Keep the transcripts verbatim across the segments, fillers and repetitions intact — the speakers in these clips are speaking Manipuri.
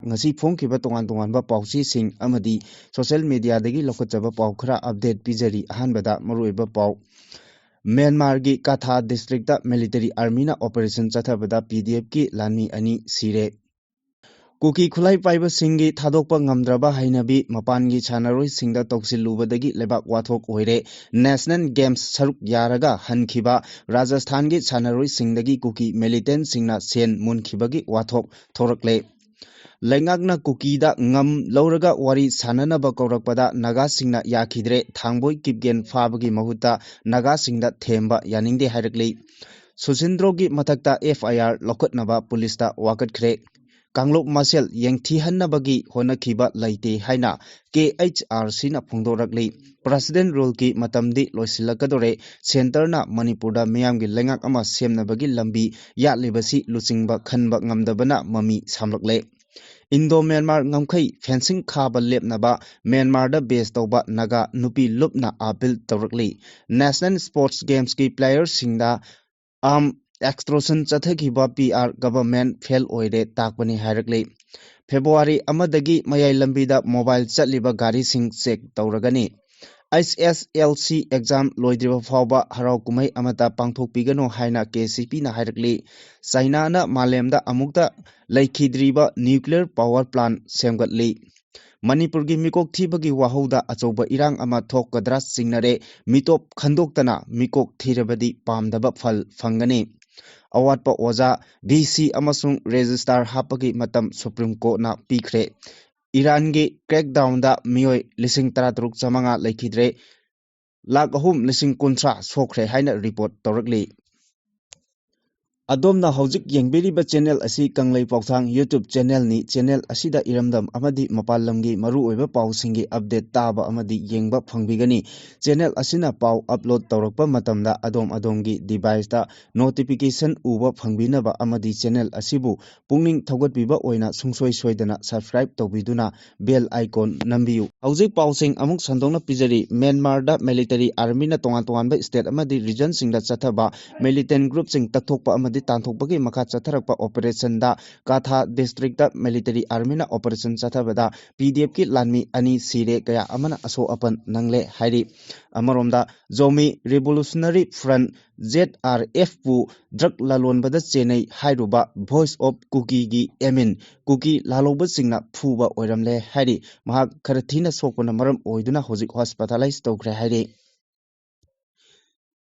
ꯉꯁꯤ ꯐꯣꯡꯈꯤꯕ ꯇꯣꯉꯥꯟ ꯇꯣꯉꯥꯟꯕ ꯄꯥꯎꯆꯦꯁꯤꯡ ꯑꯃꯗꯤ social mediaꯗꯒꯤ ꯂꯧꯈꯠꯆꯕ ꯄꯥꯎ ꯈꯔ update ꯄꯤꯖꯔꯤ꯫ ꯑꯍꯥꯟꯕꯗ ꯃꯔꯨꯑꯣꯏꯕ ꯄꯥꯎ꯫ ꯃ꯭ꯌꯥꯟꯃꯥꯔꯒꯤ ꯀꯥꯊꯥ districtꯇ military armyꯅ operation ꯆꯠꯊꯕꯗ PDFꯀꯤ ꯂꯥꯟꯃꯤ ꯑꯅꯤ ꯁꯤꯔꯦ꯫ ꯀꯨꯀꯤ ꯈꯨꯠꯂꯥꯏ ꯄꯥꯏꯕꯁꯤꯡꯒꯤ ꯊꯥꯗꯣꯛꯄ ꯉꯝꯗ꯭ꯔꯕ ꯍꯩꯅꯕꯤ ꯃꯄꯥꯟꯒꯤ ꯁꯥꯟꯅꯔꯣꯏꯁꯤꯡꯗ ꯇꯧꯁꯤꯜꯂꯨꯕꯗꯒꯤ ꯂꯩꯕꯥꯛ ꯋꯥꯊꯣꯛ ꯑꯣꯏꯔꯦ꯫ National Games ꯁꯔꯨꯛ ꯌꯥꯔꯒ ꯍꯟꯈꯤꯕ ꯔꯥꯖꯁꯊꯥꯟꯒꯤ ꯁꯥꯟꯅꯔꯣꯏꯁꯤꯡꯗꯒꯤ ꯀꯨꯀꯤ militantꯁꯤꯡꯅ ꯁꯦꯟ ꯃꯨꯟꯈꯤꯕꯒꯤ ꯋꯥꯊꯣꯛ ꯊꯣꯔꯛꯂꯦ꯫ ꯂꯩꯉꯥꯛꯅ ꯀꯨꯀꯤꯗ ꯉꯝ ꯂꯧꯔꯒ ꯋꯥꯔꯤ ꯁꯥꯟꯅꯅꯕ ꯀꯧꯔꯛꯄꯗ ꯅꯥꯒꯥꯁꯤꯡꯅ ꯌꯥꯈꯤꯗ꯭ꯔꯦ꯫ ꯊꯥꯡꯕꯣꯏ ꯀꯤꯞꯒꯦꯟ ꯐꯥꯕꯒꯤ ꯃꯍꯨꯠꯇ ꯅꯥꯒꯥꯁꯤꯡꯗ ꯊꯦꯝꯕ ꯌꯥꯅꯤꯡꯗꯦ ꯍꯥꯏꯔꯛꯂꯤ꯫ ꯁꯨꯁꯤꯟꯗ꯭ꯔꯣꯒꯤ ꯃꯊꯛꯇ FIR ꯂꯧꯈꯠꯅꯕ ꯄꯨꯂꯤꯁꯇ ꯋꯥꯀꯠꯈ꯭ꯔꯦ꯫ ꯀꯥꯡꯂꯨꯞ ꯃꯁꯦꯜ ꯌꯦꯡꯊꯤꯍꯟꯅꯕꯒꯤ ꯍꯣꯠꯅꯈꯤꯕ ꯂꯩꯇꯦ ꯍꯥꯏꯅ KHRCꯅ ꯐꯣꯡꯗꯣꯔꯛꯂꯤ꯫ President ruleꯀꯤ ꯃꯇꯝꯗꯤ ꯂꯣꯏꯁꯤꯜꯂꯛꯀꯗꯧꯔꯦ꯫ Centreꯅ ꯃꯅꯤꯄꯨꯔꯗ ꯃꯤꯌꯥꯝꯒꯤ ꯂꯩꯉꯥꯛ ꯑꯃ ꯁꯦꯝꯅꯕꯒꯤ ꯂꯝꯕꯤ ꯌꯥꯠꯂꯤꯕꯁꯤ ꯂꯨꯆꯤꯡꯕ ꯈꯟꯕ ꯉꯝꯗꯕꯅ ꯃꯃꯤ ꯁꯥꯝꯂꯛꯂꯦ꯫ Indo Myanmar ꯉꯝꯈꯩ fencing ꯈꯥꯕ ꯂꯦꯞꯅꯕ ꯃ꯭ꯌꯥꯟꯃꯥꯔꯗ base ꯇꯧꯕ ꯅꯥꯒꯥ ꯅꯨꯄꯤ ꯂꯨꯞꯅ appeal ꯇꯧꯔꯛꯂꯤ꯫ National Sports Gamesꯀꯤ playerꯁꯤꯡꯗ arm extortion ꯆꯠꯊꯈꯤꯕ PR government fail ꯑꯣꯏꯔꯦ ꯇꯥꯛꯄꯅꯤ ꯍꯥꯏꯔꯛꯂꯤ꯫ February ꯑꯃꯗꯒꯤ ꯃꯌꯥꯏ ꯂꯝꯕꯤꯗ mobile ꯆꯠꯂꯤꯕ ꯒꯥꯔꯤꯁꯤꯡ check ꯇꯧꯔꯒꯅꯤ꯫ HSLC exam ꯂꯣꯏꯗ꯭ꯔꯤꯕ ꯐꯥꯎꯕ ꯍꯔꯥꯎ ꯀꯨꯝꯍꯩ ꯑꯃꯠꯇ ꯄꯥꯡꯊꯣꯛꯄꯤꯒꯅꯨ ꯍꯥꯏꯅ KCPꯅ ꯍꯥꯏꯔꯛꯂꯤ꯫ Chinaꯅ ꯃꯥꯂꯦꯝꯗ ꯑꯃꯨꯛꯇ ꯂꯩꯈꯤꯗ꯭ꯔꯤꯕ nuclear power plant ꯁꯦꯝꯒꯠꯂꯤ꯫ ꯃꯅꯤꯄꯨꯔꯒꯤ ꯃꯤꯀꯣꯛ ꯊꯤꯕꯒꯤ ꯋꯥꯍꯧꯗ ꯑꯆꯧꯕ ꯏꯔꯥꯡ ꯑꯃ ꯊꯣꯛꯀꯗ꯭ꯔꯥ ꯆꯤꯡꯅꯔꯦ꯫ ꯃꯤꯇꯣꯞ ꯈꯟꯗꯣꯛꯇꯅ ꯃꯤꯀꯣꯛ ꯊꯤꯔꯕꯗꯤ ꯄꯥꯝꯗꯕ ꯐꯜ ꯐꯪꯒꯅꯤ꯫ ꯑꯋꯥꯠꯄ ꯑꯣꯖꯥ, VC ꯑꯃꯁꯨꯡ registrar ꯍꯥꯞꯄꯒꯤ ꯃꯇꯝ Supreme Courtꯅ ꯄꯤꯈ꯭ꯔꯦ꯫ ꯏꯔꯥꯟꯒꯤ crackdownꯗ ꯃꯤꯑꯣꯏ ꯂꯤꯁꯤꯡ ꯇꯔꯥꯇꯔꯨꯛ ꯆꯥꯃꯉꯥ ꯂꯩꯈꯤꯗ꯭ꯔꯦ, ꯂꯥꯈ ꯑꯍꯨꯝ ꯂꯤꯁꯤꯡ ꯀꯨꯟꯊ꯭ꯔꯥ ꯁꯣꯛꯈ꯭ꯔꯦ ꯍꯥꯏꯅ report ꯇꯧꯔꯛꯂꯤ꯫ ꯑꯗꯣꯝꯅ ꯍꯧꯖꯤꯛ ꯌꯦꯡꯕꯤꯔꯤꯕ channel ꯑꯁꯤ ꯀꯪꯂꯩ ꯄꯥꯎꯊꯥꯡ YouTube channelꯅꯤ꯫ Channel ꯑꯁꯤꯗ ꯏꯔꯝꯗꯝ ꯑꯃꯗꯤ ꯃꯄꯥꯟ ꯂꯝꯒꯤ ꯃꯔꯨꯑꯣꯏꯕ ꯄꯥꯎꯁꯤꯡꯒꯤ update ꯇꯥꯕ ꯑꯃꯗꯤ ꯌꯦꯡꯕ ꯐꯪꯕꯤꯒꯅꯤ꯫ Channel ꯑꯁꯤꯅ ꯄꯥꯎ upload ꯇꯧꯔꯛꯄ ꯃꯇꯝꯗ ꯑꯗꯣꯝ ꯑꯗꯣꯝꯒꯤ deviceꯇ notification ꯎꯕ ꯐꯪꯕꯤꯅꯕ ꯑꯃꯗꯤ channel ꯑꯁꯤꯕꯨ ꯄꯨꯛꯅꯤꯡ ꯊꯧꯒꯠꯄꯤꯕ ꯑꯣꯏꯅ ꯁꯨꯡꯁꯣꯏ ꯁꯣꯏꯗꯅ subscribe ꯇꯧꯕꯤꯗꯨꯅ bell icon ꯅꯝꯕꯤꯌꯨ꯫ ꯍꯧꯖꯤꯛ ꯄꯥꯎꯁꯤꯡ ꯑꯃꯨꯛ ꯁꯟꯗꯣꯛꯅ ꯄꯤꯖꯔꯤ꯫ ꯃ꯭ꯌꯥꯟꯃꯥꯔꯗ military armyꯅ ꯇꯣꯉꯥꯟ ꯇꯣꯉꯥꯟꯕ state ꯑꯃꯗꯤ regionꯁꯤꯡꯗ ꯆꯠꯊꯕ militant groupꯁꯤꯡ ꯇꯛꯊꯣꯛꯄ ꯑꯃꯗꯤ ꯇꯥꯟꯊꯣꯛꯄꯒꯤ ꯃꯈꯥ ꯆꯠꯊꯔꯛꯄ operation ꯗ ꯀꯥꯊꯥ district ꯇ military army ꯅ operation ꯆꯠꯊꯕꯗ P D F ꯀꯤ ꯂꯥꯟꯃꯤ ꯑꯅꯤ ꯁꯤꯔꯦ, ꯀꯌꯥ ꯑꯃꯅ ꯑꯁꯣꯛ ꯑꯄꯟ ꯅꯪꯂꯦ ꯍꯥꯏꯔꯤ꯫ ꯑꯃꯔꯣꯝꯗ, Zomi Revolutionary Front, Z R F ꯄꯨ drug ꯂꯂꯣꯟꯕꯗ ꯆꯦꯟꯅꯩ ꯍꯥꯏꯔꯨꯕ Voice of Kuki ꯒꯤ admin ꯀꯨꯀꯤ ꯂꯥꯜꯍꯧꯕꯁꯤꯡꯅ ꯐꯨꯕ ꯑꯣꯏꯔꯝꯂꯦ ꯍꯥꯏꯔꯤ꯫ ꯃꯍꯥꯛ ꯈꯔ ꯊꯤꯅ ꯁꯣꯛꯄꯅ ꯃꯔꯝ ꯑꯣꯏꯗꯨꯅ ꯍꯧꯖꯤꯛ hospitalize ꯇꯧꯈ꯭ꯔꯦ ꯍꯥꯏꯔꯤ꯫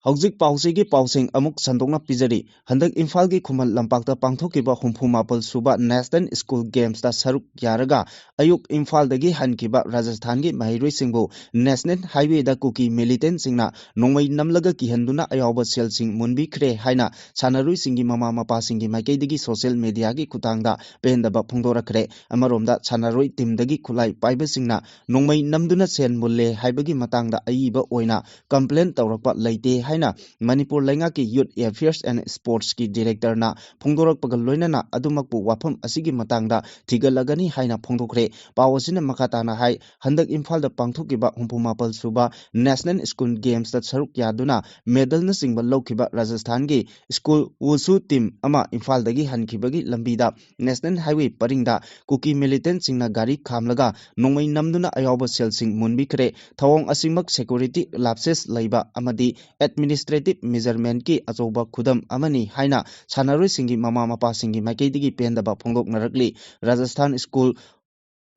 ꯍꯧꯖꯤꯛ ꯄꯥꯎꯆꯦꯒꯤ ꯄꯥꯎꯁꯤꯡ ꯑꯃꯨꯛ ꯁꯟꯗꯣꯛꯅ ꯄꯤꯖꯔꯤ꯫ ꯍꯟꯗꯛ ꯏꯝꯐꯥꯜꯒꯤ ꯈꯨꯃꯟ ꯂꯝꯄꯥꯛꯇ ꯄꯥꯡꯊꯣꯛꯈꯤꯕ ꯍꯨꯝꯐꯨ ꯃꯥꯄꯜ ꯁꯨꯕ National School Games ꯇ ꯁꯔꯨꯛ ꯌꯥꯔꯒ ꯑꯌꯨꯛ ꯏꯝꯐꯥꯜꯗꯒꯤ ꯍꯟꯈꯤꯕ ꯔꯥꯖꯁꯊꯥꯟꯒꯤ ꯃꯍꯩꯔꯣꯏꯁꯤꯡꯕꯨ National Highway ꯗ ꯀꯨꯀꯤ militant ꯁꯤꯡꯅ ꯅꯣꯡꯃꯩ ꯅꯝꯂꯒ ꯀꯤꯍꯟꯗꯨꯅ ꯑꯌꯥꯎꯕ ꯁꯦꯜꯁꯤꯡ ꯃꯨꯟꯕꯤꯈ꯭ꯔꯦ ꯍꯥꯏꯅ ꯁꯥꯟꯅꯔꯣꯏꯁꯤꯡꯒꯤ ꯃꯃꯥ ꯃꯄꯥꯁꯤꯡꯒꯤ ꯃꯥꯏꯀꯩꯗꯒꯤ social media ꯒꯤ ꯈꯨꯠꯊꯥꯡꯗ ꯄꯦꯟꯗꯕ ꯐꯣꯡꯗꯣꯔꯛꯈ꯭ꯔꯦ꯫ ꯑꯃꯔꯣꯝꯗ, ꯁꯥꯟꯅꯔꯣꯏ team ꯗꯒꯤ ꯈꯨꯠꯂꯥꯏ ꯄꯥꯏꯕꯁꯤꯡꯅ ꯅꯣꯡꯃꯩ ꯅꯝꯗꯨꯅ ꯁꯦꯜ ꯃꯨꯜꯂꯦ ꯍꯥꯏꯕꯒꯤ ꯃꯇꯥꯡꯗ ꯑꯏꯕ ꯑꯣꯏꯅ complain ꯇꯧꯔꯛꯄ ꯂꯩꯇꯦ ꯍꯥꯏꯅ ꯃꯅꯤꯄꯨꯔ ꯂꯩꯉꯥꯛꯀꯤ Youth Affairs and Sports ꯀꯤ director ꯅ ꯐꯣꯡꯗꯣꯔꯛꯄꯒ ꯂꯣꯏꯅꯅ ꯑꯗꯨꯃꯛꯄꯨ ꯋꯥꯐꯝ ꯑꯁꯤꯒꯤ ꯃꯇꯥꯡꯗ ꯊꯤꯒꯠꯂꯒꯅꯤ ꯍꯥꯏꯅ ꯐꯣꯡꯗꯣꯛꯈ꯭ꯔꯦ꯫ ꯄꯥꯎ ꯑꯁꯤꯅ ꯃꯈꯥ ꯇꯥꯅ ꯍꯥꯏ, ꯍꯟꯗꯛ ꯏꯝꯐꯥꯜꯗ ꯄꯥꯡꯊꯣꯛꯈꯤꯕ ꯍꯨꯝꯐꯨ ꯃꯥꯄꯜ ꯁꯨꯕ National School Games ꯇ ꯁꯔꯨꯛ ꯌꯥꯗꯨꯅ medal ꯅꯆꯤꯡꯕ ꯂꯧꯈꯤꯕ ꯔꯥꯖꯁꯊꯥꯟꯒꯤ school wushu team ꯑꯃ ꯏꯝꯐꯥꯜꯗꯒꯤ ꯍꯟꯈꯤꯕꯒꯤ ꯂꯝꯕꯤꯗ National Highway ꯄꯔꯤꯡꯗ ꯀꯨꯀꯤ militant ꯁꯤꯡꯅ ꯒꯥꯔꯤ ꯈꯥꯝꯂꯒ ꯅꯣꯡꯃꯩ ꯅꯝꯗꯨꯅ ꯑꯌꯥꯎꯕ ꯁꯦꯜꯁꯤꯡ ꯃꯨꯟꯕꯤꯈ꯭ꯔꯦ꯫ ꯊꯧꯑꯣꯡ ꯑꯁꯤꯃꯛ security lapses ꯂꯩꯕ ꯑꯃꯗꯤ administrative measurement ꯀꯤ ꯑꯆꯧꯕ ꯈꯨꯗꯝ ꯑꯃꯅꯤ ꯍꯥꯏꯅ ꯁꯥꯟꯅꯔꯣꯏꯁꯤꯡꯒꯤ ꯃꯃꯥ ꯃꯄꯥꯁꯤꯡꯒꯤ ꯃꯥꯏꯀꯩꯗꯒꯤ ꯄꯦꯟꯗꯕ ꯐꯣꯡꯗꯣꯛꯅꯔꯛꯂꯤ꯫ ꯔꯥꯖꯁꯊꯥꯟ school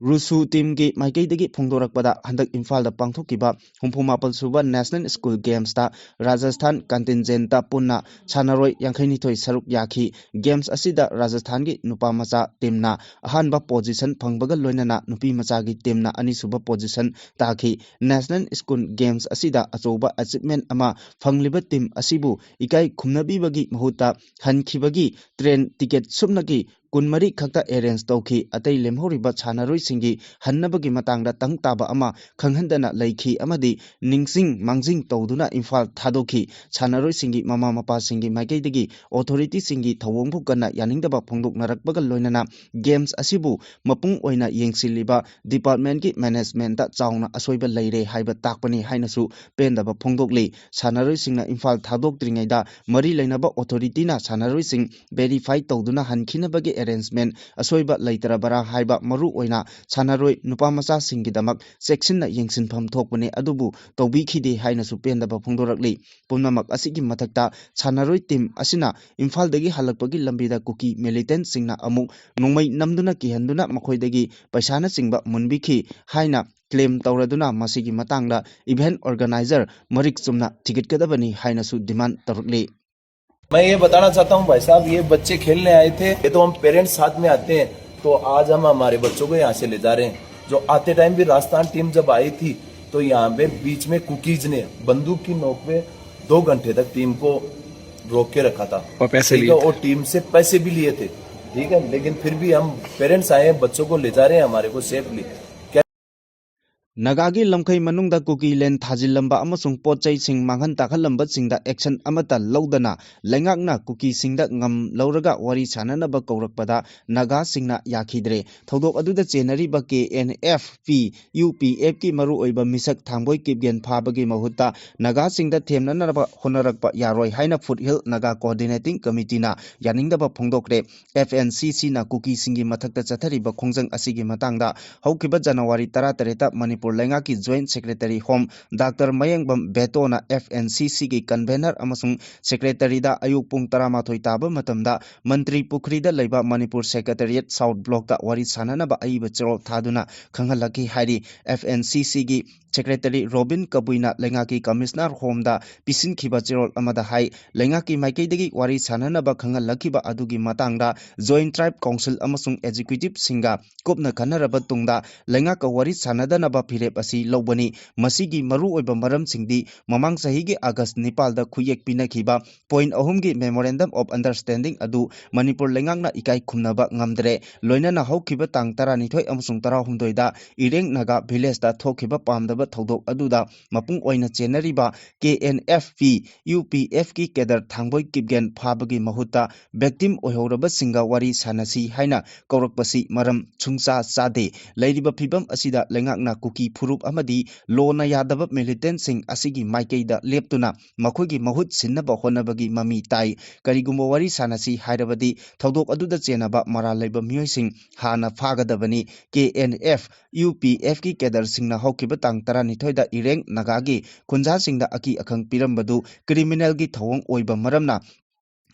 wushu team ꯒꯤ ꯃꯥꯏꯀꯩꯗꯒꯤ ꯐꯣꯡꯗꯣꯔꯛꯄꯗ, ꯍꯟꯗꯛ ꯏꯝꯐꯥꯜꯗ ꯄꯥꯡꯊꯣꯛꯈꯤꯕ ꯍꯨꯝꯐꯨ ꯃꯥꯄꯜ ꯁꯨꯕ National School Games ꯇ ꯔꯥꯖꯁꯊꯥꯟ contingent ꯇ ꯄꯨꯟꯅ ꯁꯥꯟꯅꯔꯣꯏ ꯌꯥꯡꯈꯩꯅꯤꯊꯣꯏ ꯁꯔꯨꯛ ꯌꯥꯈꯤ꯫ Games ꯑꯁꯤꯗ ꯔꯥꯖꯁꯊꯥꯟꯒꯤ ꯅꯨꯄꯥ ꯃꯆꯥ team ꯅ ꯑꯍꯥꯟꯕ position ꯐꯪꯕꯒ ꯂꯣꯏꯅꯅ ꯅꯨꯄꯤ ꯃꯆꯥꯒꯤ team ꯅ ꯑꯅꯤꯁꯨꯕ position ꯇꯥꯈꯤ꯫ National School Games ꯑꯁꯤꯗ ꯑꯆꯧꯕ achievement ꯑꯃ ꯐꯪꯂꯤꯕ team ꯑꯁꯤꯕꯨ ꯏꯀꯥꯏ ꯈꯨꯝꯅꯕꯤꯕꯒꯤ ꯃꯍꯨꯠꯇ ꯍꯟꯈꯤꯕꯒꯤ train ticket ꯁꯨꯞꯅꯒꯤ ꯀꯨꯟꯃꯔꯤ ꯈꯛꯇ ꯑꯦꯔꯦꯟꯖ ꯇꯧꯈꯤ꯫ ꯑꯇꯩ ꯂꯦꯝꯍꯧꯔꯤꯕ ꯁꯥꯟꯅꯔꯣꯏꯁꯤꯡꯒꯤ ꯍꯟꯅꯕꯒꯤ ꯃꯇꯥꯡꯗ ꯇꯪ ꯇꯥꯕ ꯑꯃ ꯈꯪꯍꯟꯗꯅ ꯂꯩꯈꯤ ꯑꯃꯗꯤ ꯅꯤꯡꯁꯤꯡ ꯃꯥꯡꯖꯤꯡ ꯇꯧꯗꯨꯅ ꯏꯝꯐꯥꯜ ꯊꯥꯗꯣꯛꯈꯤ꯫ ꯁꯥꯟꯅꯔꯣꯏꯁꯤꯡꯒꯤ ꯃꯃꯥ ꯃꯄꯥꯁꯤꯡꯒꯤ ꯃꯥꯏꯀꯩꯗꯒꯤ ꯑꯣꯊꯣꯔꯤꯇꯤꯁꯤꯡꯒꯤ ꯊꯧꯑꯣꯡꯕꯨ ꯀꯟꯅ ꯌꯥꯅꯤꯡꯗꯕ ꯐꯣꯡꯗꯣꯛꯅꯔꯛꯄꯒ ꯂꯣꯏꯅꯅ ꯒꯦꯝꯁ ꯑꯁꯤꯕꯨ ꯃꯄꯨꯡ ꯑꯣꯏꯅ ꯌꯦꯡꯁꯤꯜꯂꯤꯕ ꯗꯤꯄꯥꯔꯠꯃꯦꯟꯒꯤ ꯃꯦꯅꯦꯖꯃꯦꯟꯇ ꯆꯥꯎꯅ ꯑꯁꯣꯏꯕ ꯂꯩꯔꯦ ꯍꯥꯏꯕ ꯇꯥꯛꯄꯅꯤ ꯍꯥꯏꯅꯁꯨ ꯄꯦꯟꯗꯕ ꯐꯣꯡꯗꯣꯛꯂꯤ꯫ ꯁꯥꯟꯅꯔꯣꯏꯁꯤꯡꯅ ꯏꯝꯐꯥꯜ ꯊꯥꯗꯣꯛꯇ꯭ꯔꯤꯉꯩꯗ ꯃꯔꯤ ꯂꯩꯅꯕ ꯑꯣꯊꯣꯔꯤꯇꯤꯅ ꯁꯥꯟꯅꯔꯣꯏꯁꯤꯡ ꯚꯦꯔꯤꯐꯥꯏ ꯇꯧꯗꯨꯅ ꯍꯟꯈꯤꯅꯕꯒꯤ ꯑꯦꯔꯦꯟꯖꯃꯦꯟ ꯑꯁꯣꯏꯕ ꯂꯩꯇ꯭ꯔꯕꯔꯥ ꯍꯥꯏꯕ ꯃꯔꯨ ꯑꯣꯏꯅ ꯁꯥꯟꯅꯔꯣꯏ ꯅꯨꯄꯥ ꯃꯆꯥꯁꯤꯡꯒꯤꯗꯃꯛ ꯆꯦꯛꯁꯤꯟꯅ ꯌꯦꯡꯁꯤꯟꯐꯝ ꯊꯣꯛꯄꯅꯤ, ꯑꯗꯨꯕꯨ ꯇꯧꯕꯤꯈꯤꯗꯦ ꯍꯥꯏꯅꯁꯨ ꯄꯦꯟꯗꯕ ꯐꯣꯡꯗꯣꯔꯛꯂꯤ꯫ ꯄꯨꯝꯅꯃꯛ ꯑꯁꯤꯒꯤ ꯃꯊꯛꯇ ꯁꯥꯟꯅꯔꯣꯏ ꯇꯤꯝ ꯑꯁꯤꯅ ꯏꯝꯐꯥꯜꯗꯒꯤ ꯍꯜꯂꯛꯄꯒꯤ ꯂꯝꯕꯤꯗ ꯀꯨꯀꯤ ꯃꯤꯂꯤꯇꯦꯟꯠꯁꯤꯡꯅ ꯑꯃꯨꯛ ꯅꯣꯡꯃꯩ ꯅꯝꯗꯨꯅ ꯀꯤꯍꯟꯗꯨꯅ ꯃꯈꯣꯏꯗꯒꯤ ꯄꯩꯁꯥꯅꯆꯤꯡꯕ ꯃꯨꯟꯕꯤꯈꯤ ꯍꯥꯏꯅ ꯀ꯭ꯂꯦꯝ ꯇꯧꯔꯗꯨꯅ ꯃꯁꯤꯒꯤ ꯃꯇꯥꯡꯗ ꯏꯚꯦꯟꯠ ꯑꯣꯔꯒꯅꯥꯏꯖꯔ ꯃꯔꯤꯛ ꯆꯨꯝꯅ ꯊꯤꯒꯠꯀꯗꯕꯅꯤ ꯍꯥꯏꯅꯁꯨ ꯗꯤꯃꯥꯟ ꯇꯧꯔꯛꯂꯤ꯫ मैं ये बताना चाहता हूँ भाई साहब, ये बच्चे खेलने आए थे, ये तो हम पेरेंट्स साथ में आते हैं, तो आज हम हमारे बच्चों को यहाँ से ले जा रहे हैं। जो आते टाइम भी राजस्थान टीम जब आई थी, तो यहाँ पे बीच में कुकीज ने बंदूक की नोक पे दो घंटे तक टीम को रोक के रखा था। और पैसे ठीक लिए है, और टीम से पैसे भी लिए थे, ठीक है, लेकिन फिर भी हम पेरेंट्स आए हैं, बच्चों को ले जा रहे हैं हमारे को सेफली। ꯅꯥꯒꯥꯒꯤ ꯂꯝꯈꯩ ꯃꯅꯨꯡꯗ ꯀꯨꯀꯤ ꯂꯦꯟ ꯊꯥꯖꯤꯜꯂꯝꯕ ꯑꯃꯁꯨꯡ ꯄꯣꯠ ꯆꯩꯁꯤꯡ ꯃꯥꯡꯍꯟ ꯇꯥꯛꯍꯜꯂꯝꯕꯁꯤꯡꯗ ꯑꯦꯛꯁꯟ ꯑꯃꯠꯇ ꯂꯧꯗꯅ ꯂꯩꯉꯥꯛꯅ ꯀꯨꯀꯤꯁꯤꯡꯗ ꯉꯝ ꯂꯧꯔꯒ ꯋꯥꯔꯤ ꯁꯥꯟꯅꯅꯕ ꯀꯧꯔꯛꯄꯗ ꯅꯥꯒꯥꯁꯤꯡꯅ ꯌꯥꯈꯤꯗ꯭ꯔꯦ꯫ ꯊꯧꯗꯣꯛ ꯑꯗꯨꯗ ꯆꯦꯟꯅꯔꯤꯕ ꯀꯦ ꯑꯦꯟ ꯑꯦꯐ ꯄꯤ, ꯌꯨ ꯄꯤ ꯑꯦꯐꯀꯤ ꯃꯔꯨꯑꯣꯏꯕ ꯃꯤꯁꯛ ꯊꯥꯡꯕꯣꯏ ꯀꯤꯞꯒꯦꯟ ꯐꯥꯕꯒꯤ ꯃꯍꯨꯠꯇ ꯅꯥꯒꯥꯁꯤꯡꯗ ꯊꯦꯝꯅꯅꯕ ꯍꯣꯠꯅꯔꯛꯄ ꯌꯥꯔꯣꯏ ꯍꯥꯏꯅ ꯐꯨꯠ ꯍꯤꯜ ꯅꯥꯒꯥ ꯀꯣꯑꯣꯔꯗꯤꯅꯦꯇꯤꯡ ꯀꯃꯤꯇꯤꯅ ꯌꯥꯅꯤꯡꯗꯕ ꯐꯣꯡꯗꯣꯛꯈ꯭ꯔꯦ꯫ ꯑꯦꯐ ꯑꯦꯟ ꯁꯤ ꯁꯤꯅ ꯀꯨꯀꯤꯁꯤꯡꯒꯤ ꯃꯊꯛꯇ ꯆꯠꯊꯔꯤꯕ ꯈꯣꯡꯖꯪ ꯑꯁꯤꯒꯤ ꯃꯇꯥꯡꯗ ꯍꯧꯈꯤꯕ ꯖꯅꯋꯥꯔꯤ ꯇꯔꯥꯇꯔꯦꯠꯇ ꯃꯅꯤꯄꯨꯔ ꯂꯩꯉꯥꯛꯀꯤ joint secretary home doctor Mayengbam ꯕꯦꯇꯣꯅ ꯑꯦꯐ ꯑꯦꯟ ꯁꯤ ꯁꯤꯒꯤ ꯀꯟꯚꯦꯅꯔ ꯑꯃꯁꯨꯡ ꯁꯦꯀ꯭ꯔꯦꯇꯔꯤꯗ ꯑꯌꯨꯛ ꯄꯨꯡ ꯇꯔꯥꯃꯥꯊꯣꯏ ꯇꯥꯕ ꯃꯇꯝꯗ ꯃꯟꯇ꯭ꯔꯤ ꯄꯨꯈ꯭ꯔꯤꯗ ꯂꯩꯕ ꯃꯅꯤꯄꯨꯔ ꯁꯦꯀ꯭ꯔꯦꯇꯔꯤꯌꯦꯠ ꯁꯥꯎꯠ ꯕ꯭ꯂꯣꯛꯇ ꯋꯥꯔꯤ ꯁꯥꯟꯅꯅꯕ ꯑꯏꯕ ꯆꯦꯔꯣꯜ ꯊꯥꯗꯨꯅ ꯈꯪꯍꯜꯂꯛꯈꯤ ꯍꯥꯏꯔꯤ꯫ ꯑꯦꯐ ꯑꯦꯟ ꯁꯤ ꯁꯤꯒꯤ ꯁꯦꯀ꯭ꯔꯦꯇꯔꯤ ꯔꯣꯕꯤꯟ ꯀꯕꯨꯏꯅ ꯂꯩꯉꯥꯛꯀꯤ ꯀꯃꯤꯁꯅꯔ ꯍꯣꯝꯗ ꯄꯤꯁꯤꯟꯈꯤꯕ ꯆꯦꯔꯣꯜ ꯑꯃꯗ ꯍꯥꯏ, ꯂꯩꯉꯥꯛꯀꯤ ꯃꯥꯏꯀꯩꯗꯒꯤ ꯋꯥꯔꯤ ꯁꯥꯟꯅꯅꯕ ꯈꯪꯍꯜꯂꯛꯈꯤꯕ ꯑꯗꯨꯒꯤ ꯃꯇꯥꯡꯗ ꯖꯣꯏꯟꯠ ꯇ꯭ꯔꯥꯏꯕ ꯀꯥꯎꯟꯁꯤꯜ ꯑꯃꯁꯨꯡ ꯑꯦꯛꯖꯤꯀ꯭ꯌꯨꯇꯤꯕꯁꯤꯡꯒ ꯀꯨꯞꯅ ꯈꯟꯅꯔꯕ ꯇꯨꯡꯗ ꯂꯩꯉꯥꯛꯀ ꯋꯥꯔꯤ ꯁꯥꯟꯅꯗꯅꯕ ꯋꯥꯔꯦꯞ ꯑꯁꯤ ꯂꯧꯕꯅꯤ꯫ ꯃꯁꯤꯒꯤ ꯃꯔꯨꯑꯣꯏꯕ ꯃꯔꯝꯁꯤꯡꯗꯤ ꯃꯃꯥꯡ ꯆꯍꯤꯒꯤ ꯑꯥꯒꯁ ꯅꯤꯄꯥꯜꯗ ꯈꯨꯌꯦꯛ ꯄꯤꯅꯈꯤꯕ point ꯑꯍꯨꯝꯒꯤ Memorandum of Understanding ꯑꯗꯨ ꯃꯅꯤꯄꯨꯔ ꯂꯩꯉꯥꯛꯅ ꯏꯀꯥꯏ ꯈꯨꯝꯅꯕ ꯉꯝꯗ꯭ꯔꯦ꯫ ꯂꯣꯏꯅꯅ ꯍꯧꯈꯤꯕ ꯇꯥꯡ ꯇꯔꯥꯅꯤꯊꯣꯏ ꯑꯃꯁꯨꯡ ꯇꯔꯥꯍꯨꯝꯗꯣꯏꯗ ꯏꯔꯦꯡ ꯅꯥꯒꯥ ꯚꯤꯂꯦꯖꯇ ꯊꯣꯛꯈꯤꯕ ꯄꯥꯝꯗꯕ ꯊꯧꯗꯣꯛ ꯑꯗꯨꯗ ꯃꯄꯨꯡ ꯑꯣꯏꯅ ꯆꯦꯟꯅꯔꯤꯕ K N F P, U P F ꯀꯤ ꯀꯦꯗꯔ ꯊꯥꯡꯕꯣꯏ ꯀꯤꯞꯒꯦꯟ ꯐꯥꯕꯒꯤ ꯃꯍꯨꯠꯇ victim ꯑꯣꯏꯍꯧꯔꯕꯁꯤꯡꯒ ꯋꯥꯔꯤ ꯁꯥꯟꯅꯁꯤ ꯍꯥꯏꯅ ꯀꯧꯔꯛꯄꯁꯤ ꯃꯔꯝ ꯁꯨꯡꯆꯥ ꯆꯥꯗꯦ꯫ ꯂꯩꯔꯤꯕ ꯐꯤꯕꯝ ꯑꯁꯤꯗ ꯂꯩꯉꯥꯛꯅ ꯀꯨꯀꯤ ꯐꯨꯔꯨꯞ ꯑꯃꯗꯤ ꯂꯣꯅ ꯌꯥꯗꯕ militantꯁꯤꯡ ꯑꯁꯤꯒꯤ ꯃꯥꯏꯀꯩꯗ ꯂꯦꯞꯇꯨꯅ ꯃꯈꯣꯏꯒꯤ ꯃꯍꯨꯠ ꯁꯤꯟꯅꯕ ꯍꯣꯠꯅꯕꯒꯤ ꯃꯃꯤ ꯇꯥꯏ꯫ ꯀꯔꯤꯒꯨꯝꯕ ꯋꯥꯔꯤ ꯁꯥꯟꯅꯁꯤ ꯍꯥꯏꯔꯕꯗꯤ ꯊꯧꯗꯣꯛ ꯑꯗꯨꯗ ꯆꯦꯟꯅꯕ ꯃꯔꯥꯜ ꯂꯩꯕ ꯃꯤꯑꯣꯏꯁꯤꯡ ꯍꯥꯟꯅ ꯐꯥꯒꯗꯕꯅꯤ꯫ K N F, U P F ꯀꯤ ꯀꯦꯗꯔꯁꯤꯡꯅ ꯍꯧꯈꯤꯕ ꯇꯥꯡ ꯇꯔꯥꯅꯤꯊꯣꯏꯗ ꯏꯔꯦꯡ ꯅꯥꯒꯥꯒꯤ ꯈꯨꯟꯖꯥꯁꯤꯡꯗ ꯑꯀꯤ ꯑꯈꯪ ꯄꯤꯔꯝꯕꯗꯨ criminalꯒꯤ ꯊꯧꯑꯣꯡ ꯑꯣꯏꯕ ꯃꯔꯝꯅ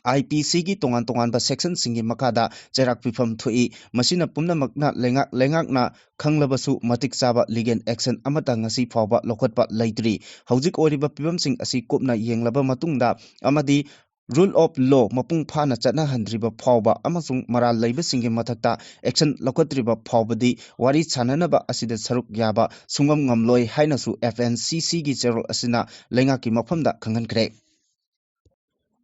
I P Cꯒꯤ ꯇꯣꯉꯥꯟ ꯇꯣꯉꯥꯟꯕ sectionꯁꯤꯡꯒꯤ ꯃꯈꯥꯗ ꯆꯩꯔꯥꯛ ꯄꯤꯐꯝ ꯊꯣꯛꯏ꯫ ꯃꯁꯤꯅ ꯄꯨꯝꯅꯃꯛꯅ ꯂꯩꯉꯥꯛ-, ꯂꯩꯉꯥꯛꯅ ꯈꯪꯂꯕꯁꯨ ꯃꯇꯤꯛ ꯆꯥꯕ legal action ꯑꯃꯠꯇ ꯉꯁꯤ ꯐꯥꯎꯕ ꯂꯧꯈꯠꯄ ꯂꯩꯇ꯭ꯔꯤ꯫ ꯍꯧꯖꯤꯛ ꯑꯣꯏꯔꯤꯕ ꯐꯤꯕꯝꯁꯤꯡ ꯑꯁꯤ ꯀꯨꯞꯅ ꯌꯦꯡꯂꯕ ꯃꯇꯨꯡꯗ ꯑꯃꯗꯤ rule of law ꯃꯄꯨꯡ ꯐꯥꯅ ꯆꯠꯅꯍꯟꯗ꯭ꯔꯤꯕ ꯐꯥꯎꯕ ꯑꯃꯁꯨꯡ ꯃꯔꯥꯜ ꯂꯩꯕꯁꯤꯡꯒꯤ ꯃꯊꯛꯇ action ꯂꯧꯈꯠꯇ꯭ꯔꯤꯕ ꯐꯥꯎꯕꯗꯤ ꯋꯥꯔꯤ ꯁꯥꯟꯅꯅꯕ ꯑꯁꯤꯗ ꯁꯔꯨꯛ ꯌꯥꯕ ꯁꯨꯡꯉꯝ ꯉꯝꯂꯣꯏ ꯍꯥꯏꯅꯁꯨ F N C Cꯒꯤ ꯆꯦꯔꯣꯜ ꯑꯁꯤꯅ ꯂꯩꯉꯥꯛꯀꯤ ꯃꯐꯝꯗ ꯈꯪꯍꯟꯈ꯭ꯔꯦ꯫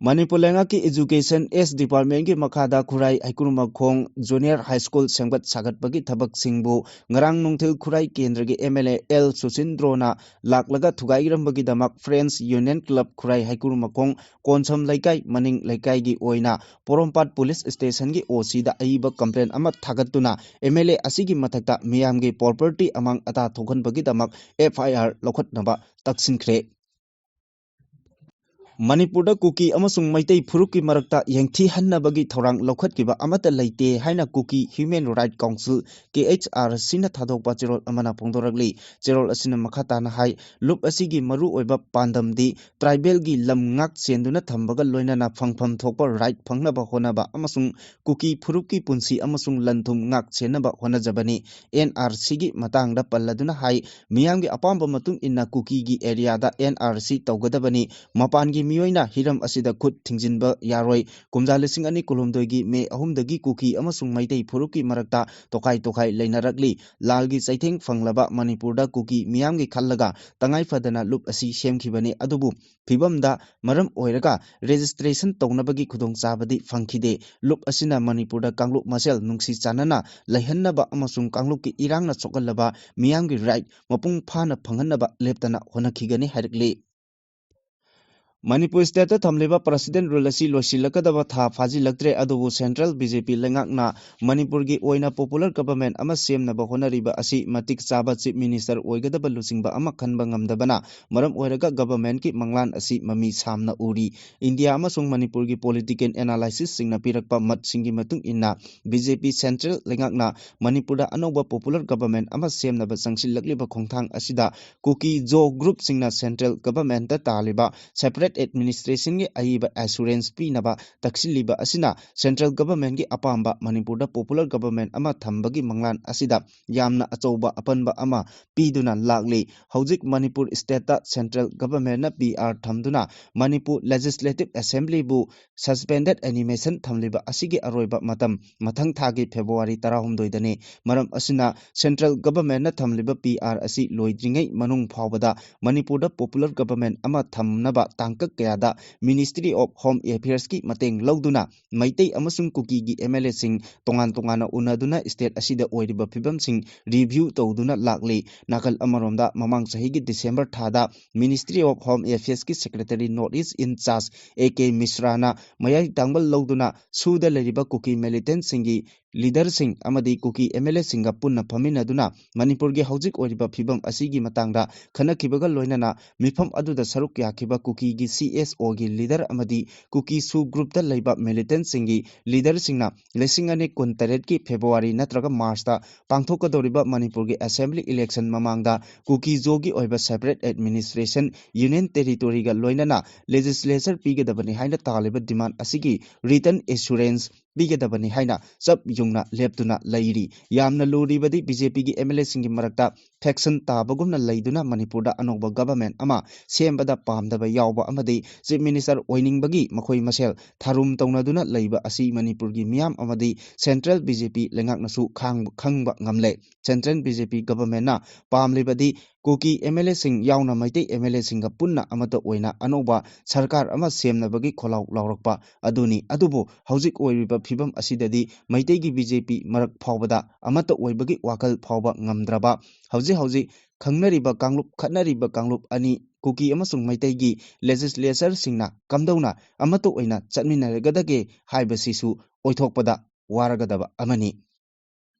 ꯃꯅꯤꯄꯨꯔ ꯂꯩꯉꯥꯛꯀꯤ Education S Departmentꯀꯤ ꯃꯈꯥꯗ ꯈꯨꯔꯥꯏ ꯍꯩꯀ꯭ꯔꯨꯃꯈꯣꯡ Junior High School ꯁꯦꯝꯒꯠ ꯁꯥꯒꯠꯄꯒꯤ ꯊꯕꯛꯁꯤꯡꯕꯨ ꯉꯔꯥꯡ ꯅꯨꯡꯊꯤꯜ ꯈꯨꯔꯥꯏ ꯀꯦꯟꯗ꯭ꯔꯒꯤ M L A L ꯁꯨꯆꯤꯟꯗ꯭ꯔꯣꯅ ꯂꯥꯛꯂꯒ ꯊꯨꯒꯥꯏꯔꯝꯕꯒꯤꯗꯃꯛ Friends Union Club ꯈꯨꯔꯥꯏ ꯍꯩꯀ꯭ꯔꯨꯃꯈꯣꯡ ꯀꯣꯟꯁꯝ ꯂꯩꯀꯥꯏ ꯃꯅꯤꯡ ꯂꯩꯀꯥꯏꯒꯤ ꯑꯣꯏꯅ ꯄꯣꯔꯣꯝꯄꯥꯠ ꯄꯨꯂꯤꯁ ꯁ꯭ꯇꯦꯁꯟꯒꯤ O Cꯗ ꯑꯏꯕ complaint ꯑꯃ ꯊꯥꯒꯠꯇꯨꯅ M L A ꯑꯁꯤꯒꯤ ꯃꯊꯛꯇ ꯃꯤꯌꯥꯝꯒꯤ property ꯑꯃꯥꯡ ꯑꯇꯥ ꯊꯣꯛꯍꯟꯕꯒꯤꯗꯃꯛ F I R ꯂꯧꯈꯠꯅꯕ ꯇꯛꯁꯤꯟꯈ꯭ꯔꯦ꯫ ꯃꯅꯤꯄꯨꯔꯗ ꯀꯨꯀꯤ ꯑꯃꯁꯨꯡ ꯃꯩꯇꯩ ꯐꯨꯔꯨꯞꯀꯤ ꯃꯔꯛꯇ ꯌꯦꯡꯊꯤꯍꯟꯅꯕꯒꯤ ꯊꯧꯔꯥꯡ ꯂꯧꯈꯠꯈꯤꯕ ꯑꯃꯠꯇ ꯂꯩꯇꯦ ꯍꯥꯏꯅ ꯀꯨꯀꯤ Human Right Council, K H R Cꯅ ꯊꯥꯗꯣꯛꯄ ꯆꯦꯔꯣꯜ ꯑꯃꯅ ꯐꯣꯡꯗꯣꯔꯛꯂꯤ꯫ ꯆꯦꯔꯣꯜ ꯑꯁꯤꯅ ꯃꯈꯥ ꯇꯥꯅ ꯍꯥꯏ, ꯂꯨꯞ ꯑꯁꯤꯒꯤ ꯃꯔꯨꯑꯣꯏꯕ ꯄꯥꯟꯗꯝꯗꯤ tribalꯒꯤ ꯂꯝ ꯉꯥꯛ ꯁꯦꯟꯗꯨꯅ ꯊꯝꯕꯒ ꯂꯣꯏꯅꯅ ꯐꯪꯐꯝ ꯊꯣꯛꯄ right ꯐꯪꯅꯕ ꯍꯣꯠꯅꯕ ꯑꯃꯁꯨꯡ ꯀꯨꯀꯤ ꯐꯨꯔꯨꯞꯀꯤ ꯄꯨꯟꯁꯤ ꯑꯃꯁꯨꯡ ꯂꯟ-ꯊꯨꯝ ꯉꯥꯛ ꯁꯦꯟꯅꯕ ꯍꯣꯠꯅꯖꯕꯅꯤ꯫ N R Cꯒꯤ ꯃꯇꯥꯡꯗ ꯄꯜꯂꯗꯨꯅ ꯍꯥꯏ, ꯃꯤꯌꯥꯝꯒꯤ ꯑꯄꯥꯝꯕ ꯃꯇꯨꯡ ꯏꯟꯅ ꯀꯨꯀꯤꯒꯤ areaꯗ N R C ꯇꯧꯒꯗꯕꯅꯤ꯫ ꯃꯄꯥꯟꯒꯤ ꯃꯤꯑꯣꯏꯅ ꯍꯤꯔꯝ ꯑꯁꯤꯗ ꯈꯨꯠ ꯊꯤꯡꯖꯤꯟꯕ ꯌꯥꯔꯣꯏ꯫ ꯀꯨꯝꯖꯥ ꯂꯤꯁꯤꯡ ꯑꯅꯤ ꯀꯨꯟꯍꯨꯝꯗꯣꯏꯒꯤ ꯃꯦ ꯑꯍꯨꯝꯗꯒꯤ ꯀꯨꯀꯤ ꯑꯃꯁꯨꯡ ꯃꯩꯇꯩ ꯐꯨꯔꯨꯞꯀꯤ ꯃꯔꯛꯇ ꯇꯣꯈꯥꯏ ꯇꯣꯈꯥꯏ ꯂꯩꯅꯔꯛꯂꯤ꯫ ꯂꯥꯜꯒꯤ ꯆꯩꯊꯦꯡ ꯐꯪꯂꯕ ꯃꯅꯤꯄꯨꯔꯗ ꯀꯨꯀꯤ ꯃꯤꯌꯥꯝꯒꯤ ꯈꯜꯂꯒ ꯇꯉꯥꯏ ꯐꯗꯅ ꯂꯨꯞ ꯑꯁꯤ ꯁꯦꯝꯈꯤꯕꯅꯤ꯫ ꯑꯗꯨꯕꯨ ꯐꯤꯕꯝꯗ ꯃꯔꯝ ꯑꯣꯏꯔꯒ registration ꯇꯧꯅꯕꯒꯤ ꯈꯨꯗꯣꯡꯆꯥꯕꯗꯤ ꯐꯪꯈꯤꯗꯦ꯫ ꯂꯨꯞ ꯑꯁꯤꯅ ꯃꯅꯤꯄꯨꯔꯗ ꯀꯥꯡꯂꯨꯞ ꯃꯁꯦꯜ ꯅꯨꯡꯁꯤ ꯆꯥꯟꯅꯅ ꯂꯩꯍꯟꯅꯕ ꯑꯃꯁꯨꯡ ꯀꯥꯡꯂꯨꯞꯀꯤ ꯏꯔꯥꯡꯅ ꯁꯣꯛꯍꯜꯂꯕ ꯃꯤꯌꯥꯝꯒꯤ right ꯃꯄꯨꯡ ꯐꯥꯅ ꯐꯪꯍꯟꯅꯕ ꯂꯦꯞꯇꯅ ꯍꯣꯠꯅꯈꯤꯒꯅꯤ ꯍꯥꯏꯔꯛꯂꯤ꯫ ꯃꯅꯤꯄꯨꯔ stateꯇ ꯊꯝꯂꯤꯕ president rule ꯑꯁꯤ ꯂꯣꯏꯁꯤꯜꯂꯛꯀꯗꯕ ꯊꯥ ꯐꯥꯖꯤꯜꯂꯛꯇ꯭ꯔꯦ, ꯑꯗꯨꯕꯨ central BJP ꯂꯩꯉꯥꯛꯅ ꯃꯅꯤꯄꯨꯔꯒꯤ ꯑꯣꯏꯅ popular government ꯑꯃ ꯁꯦꯝꯅꯕ ꯍꯣꯠꯅꯔꯤꯕ ꯑꯁꯤ ꯃꯇꯤꯛ ꯆꯥꯕ chief minister ꯑꯣꯏꯒꯗꯕ ꯂꯨꯆꯤꯡꯕ ꯑꯃ ꯈꯟꯕ ꯉꯝꯗꯕꯅ ꯃꯔꯝ ꯑꯣꯏꯔꯒ governmentꯀꯤ ꯃꯪꯂꯥꯟ ꯑꯁꯤ ꯃꯃꯤ ꯁꯥꯝꯅ ꯎꯔꯤ꯫ ꯏꯟꯗꯤꯌꯥ ꯑꯃꯁꯨꯡ ꯃꯅꯤꯄꯨꯔꯒꯤ political analystꯁꯤꯡꯅ ꯄꯤꯔꯛꯄ ꯃꯠꯁꯤꯡꯒꯤ ꯃꯇꯨꯡ ꯏꯟꯅ, BJP central ꯂꯩꯉꯥꯛꯅ ꯃꯅꯤꯄꯨꯔꯗ ꯑꯅꯧꯕ popular government ꯑꯃ ꯁꯦꯝꯅꯕ ꯆꯪꯁꯤꯜꯂꯛꯂꯤꯕ ꯈꯣꯡꯊꯥꯡ ꯑꯁꯤꯗ ꯀꯨꯀꯤ ꯖꯣ groupꯁꯤꯡꯅ central governmentꯇ ꯇꯥꯜꯂꯤꯕ separate administrationꯒꯤ ꯑꯏꯕ assurance ꯄꯤꯅꯕ ꯇꯛꯁꯤꯜꯂꯤꯕ ꯑꯁꯤꯅ central governmentꯀꯤ ꯑꯄꯥꯝꯕ ꯃꯅꯤꯄꯨꯔꯗ popular government ꯑꯃ ꯊꯝꯕꯒꯤ ꯃꯪꯂꯥꯟ ꯑꯁꯤꯗ ꯌꯥꯝꯅ ꯑꯆꯧꯕ ꯑꯄꯟꯕ ꯑꯃ ꯄꯤꯗꯨꯅ ꯂꯥꯛꯂꯤ꯫ ꯍꯧꯖꯤꯛ ꯃꯅꯤꯄꯨꯔ stateꯇ central governmentꯅ PR ꯊꯝꯗꯨꯅ ꯃꯅꯤꯄꯨꯔ Legislative Assemblyꯕꯨ suspended animation ꯊꯝꯂꯤꯕ ꯑꯁꯤꯒꯤ ꯑꯔꯣꯏꯕ ꯃꯇꯝ ꯃꯊꯪ ꯊꯥꯒꯤ February ꯇꯔꯥꯍꯨꯝꯗꯣꯏꯗꯅꯤ꯫ ꯃꯔꯝ ꯑꯁꯤꯅ central governmentꯅ ꯊꯝꯂꯤꯕ PR ꯑꯁꯤ ꯂꯣꯏꯗ꯭ꯔꯤꯉꯩ ꯃꯅꯨꯡ ꯐꯥꯎꯕꯗ ꯃꯅꯤꯄꯨꯔꯗ popular government ꯑꯃ ꯊꯝꯅꯕ ꯇꯥꯡꯀꯛ ꯀꯌꯥꯗ Ministry of Home Affairsꯀꯤ ꯃꯇꯦꯡ ꯂꯧꯗꯨꯅ ꯃꯩꯇꯩ ꯑꯃꯁꯨꯡ ꯀꯨꯀꯤꯒꯤ MLAꯁꯤꯡ ꯇꯣꯉꯥꯟ ꯇꯣꯉꯥꯟꯅ ꯎꯅꯗꯨꯅ state ꯑꯁꯤꯗ ꯑꯣꯏꯔꯤꯕ ꯐꯤꯕꯝꯁꯤꯡ review ꯇꯧꯗꯨꯅ ꯂꯥꯛꯂꯤ꯫ ꯅꯥꯀꯜ ꯑꯃꯔꯣꯝꯗ, ꯃꯃꯥꯡ ꯆꯍꯤꯒꯤ December ꯊꯥꯗ Ministry of Home Affairsꯀꯤ secretary North East in charge A K Mishraꯅ ꯃꯌꯥꯏ ꯇꯥꯡꯕ ꯂꯧꯗꯨꯅ ꯁꯨꯗ ꯂꯩꯔꯤꯕ ꯀꯨꯀꯤ militantꯁꯤꯡꯒꯤ leaderꯁꯤꯡ ꯑꯃꯗꯤ ꯀꯨꯀꯤ MLAꯁꯤꯡꯒ ꯄꯨꯟꯅ ꯐꯝꯃꯤꯟꯅꯗꯨꯅ ꯃꯅꯤꯄꯨꯔꯒꯤ ꯍꯧꯖꯤꯛ ꯑꯣꯏꯔꯤꯕ ꯐꯤꯕꯝ ꯑꯁꯤꯒꯤ ꯃꯇꯥꯡꯗ ꯈꯟꯅꯈꯤꯕꯒ ꯂꯣꯏꯅꯅ ꯃꯤꯐꯝ ꯑꯗꯨꯗ ꯁꯔꯨꯛ ꯌꯥꯈꯤꯕ ꯀꯨꯀꯤꯒꯤ CSOꯒꯤ leader ꯑꯃꯗꯤ ꯀꯨꯀꯤ SoO groupꯇ ꯂꯩꯕ militantꯁꯤꯡꯒꯤ leaderꯁꯤꯡꯅ ꯂꯤꯁꯤꯡ ꯑꯅꯤ ꯀꯨꯟꯇꯔꯦꯠꯀꯤ February ꯅꯠꯇ꯭ꯔꯒ Marchꯇ ꯄꯥꯡꯊꯣꯛꯀꯗꯧꯔꯤꯕ ꯃꯅꯤꯄꯨꯔꯒꯤ assembly election ꯃꯃꯥꯡꯗ ꯀꯨꯀꯤ ꯖꯣꯒꯤ ꯑꯣꯏꯕ separate administration, union territoryꯒ ꯂꯣꯏꯅꯅ legislature ꯄꯤꯒꯗꯕꯅꯤ ꯍꯥꯏꯅ ꯇꯥꯜꯂꯤꯕ demand ꯑꯁꯤꯒꯤ written assurance ꯄꯤꯒꯗꯕꯅꯤ ꯍꯥꯏꯅ ꯆꯞ ꯌꯨꯡꯅ ꯂꯦꯞꯇꯨꯅ ꯂꯩꯔꯤ꯫ ꯌꯥꯝꯅ ꯂꯨꯔꯤꯕꯗꯤ ꯕꯤ ꯖꯦ ꯄꯤꯒꯤ ꯑꯦꯝ ꯑꯦꯜ ꯑꯦꯁꯤꯡꯒꯤ ꯃꯔꯛꯇ faction ꯇꯥꯕꯒꯨꯝꯅ ꯂꯩꯗꯨꯅ ꯃꯅꯤꯄꯨꯔꯗ ꯑꯅꯧꯕ government ꯑꯃ ꯁꯦꯝꯕꯗ ꯄꯥꯝꯗꯕ ꯌꯥꯎꯕ ꯑꯃꯗꯤ Chief Minister ꯑꯣꯏꯅꯤꯡꯕꯒꯤ ꯃꯈꯣꯏ ꯃꯁꯦꯜ ꯊꯥꯔꯨꯝ ꯇꯧꯅꯗꯨꯅ ꯂꯩꯕ ꯑꯁꯤ ꯃꯅꯤꯄꯨꯔꯒꯤ ꯃꯤꯌꯥꯝ ꯑꯃꯗꯤ central B J P ꯂꯩꯉꯥꯛꯅꯁꯨ ꯈꯥꯡꯕ, ꯈꯪꯕ ꯉꯝꯂꯦ꯫ Central B J P governmentꯅ ꯄꯥꯝꯂꯤꯕꯗꯤ ꯀꯨꯀꯤ ꯑꯦꯝ ꯑꯦꯜ ꯑꯦꯁꯤꯡ ꯌꯥꯎꯅ ꯃꯩꯇꯩ ꯑꯦꯝ ꯑꯦꯜ ꯑꯦꯁꯤꯡꯒ ꯄꯨꯟꯅ ꯑꯃꯠꯇ ꯑꯣꯏꯅ ꯑꯅꯧꯕ ꯁꯔꯀꯥꯔ ꯑꯃ ꯁꯦꯝꯅꯕꯒꯤ ꯈꯣꯜꯂꯥꯎ ꯂꯥꯎꯔꯛꯄ ꯑꯗꯨꯅꯤ꯫ ꯑꯗꯨꯕꯨ ꯍꯧꯖꯤꯛ ꯑꯣꯏꯔꯤꯕ ꯐꯤꯕꯝ ꯑꯁꯤꯗꯗꯤ ꯃꯩꯇꯩꯒꯤ ꯕꯤ ꯖꯦ ꯄꯤ ꯃꯔꯛ ꯐꯥꯎꯕꯗ ꯑꯃꯠꯇ ꯑꯣꯏꯕꯒꯤ ꯋꯥꯈꯜ ꯐꯥꯎꯕ ꯉꯝꯗ꯭ꯔꯕ, ꯍꯧꯖꯤꯛ ꯍꯧꯖꯤꯛ ꯈꯪꯅꯔꯤꯕ ꯀꯥꯡꯂꯨꯞ, ꯈꯠꯅꯔꯤꯕ ꯀꯥꯡꯂꯨꯞ ꯑꯅꯤ, ꯀꯨꯀꯤ ꯑꯃꯁꯨꯡ ꯃꯩꯇꯩꯒꯤ legislatureꯁꯤꯡꯅ ꯀꯝꯗꯧꯅ ꯑꯃꯠꯇ ꯑꯣꯏꯅ ꯆꯠꯃꯤꯟꯅꯔꯒꯗꯒꯦ ꯍꯥꯏꯕꯁꯤꯁꯨ ꯑꯣꯏꯊꯣꯛꯄꯗ ꯋꯥꯔꯒꯗꯕ ꯑꯃꯅꯤ꯫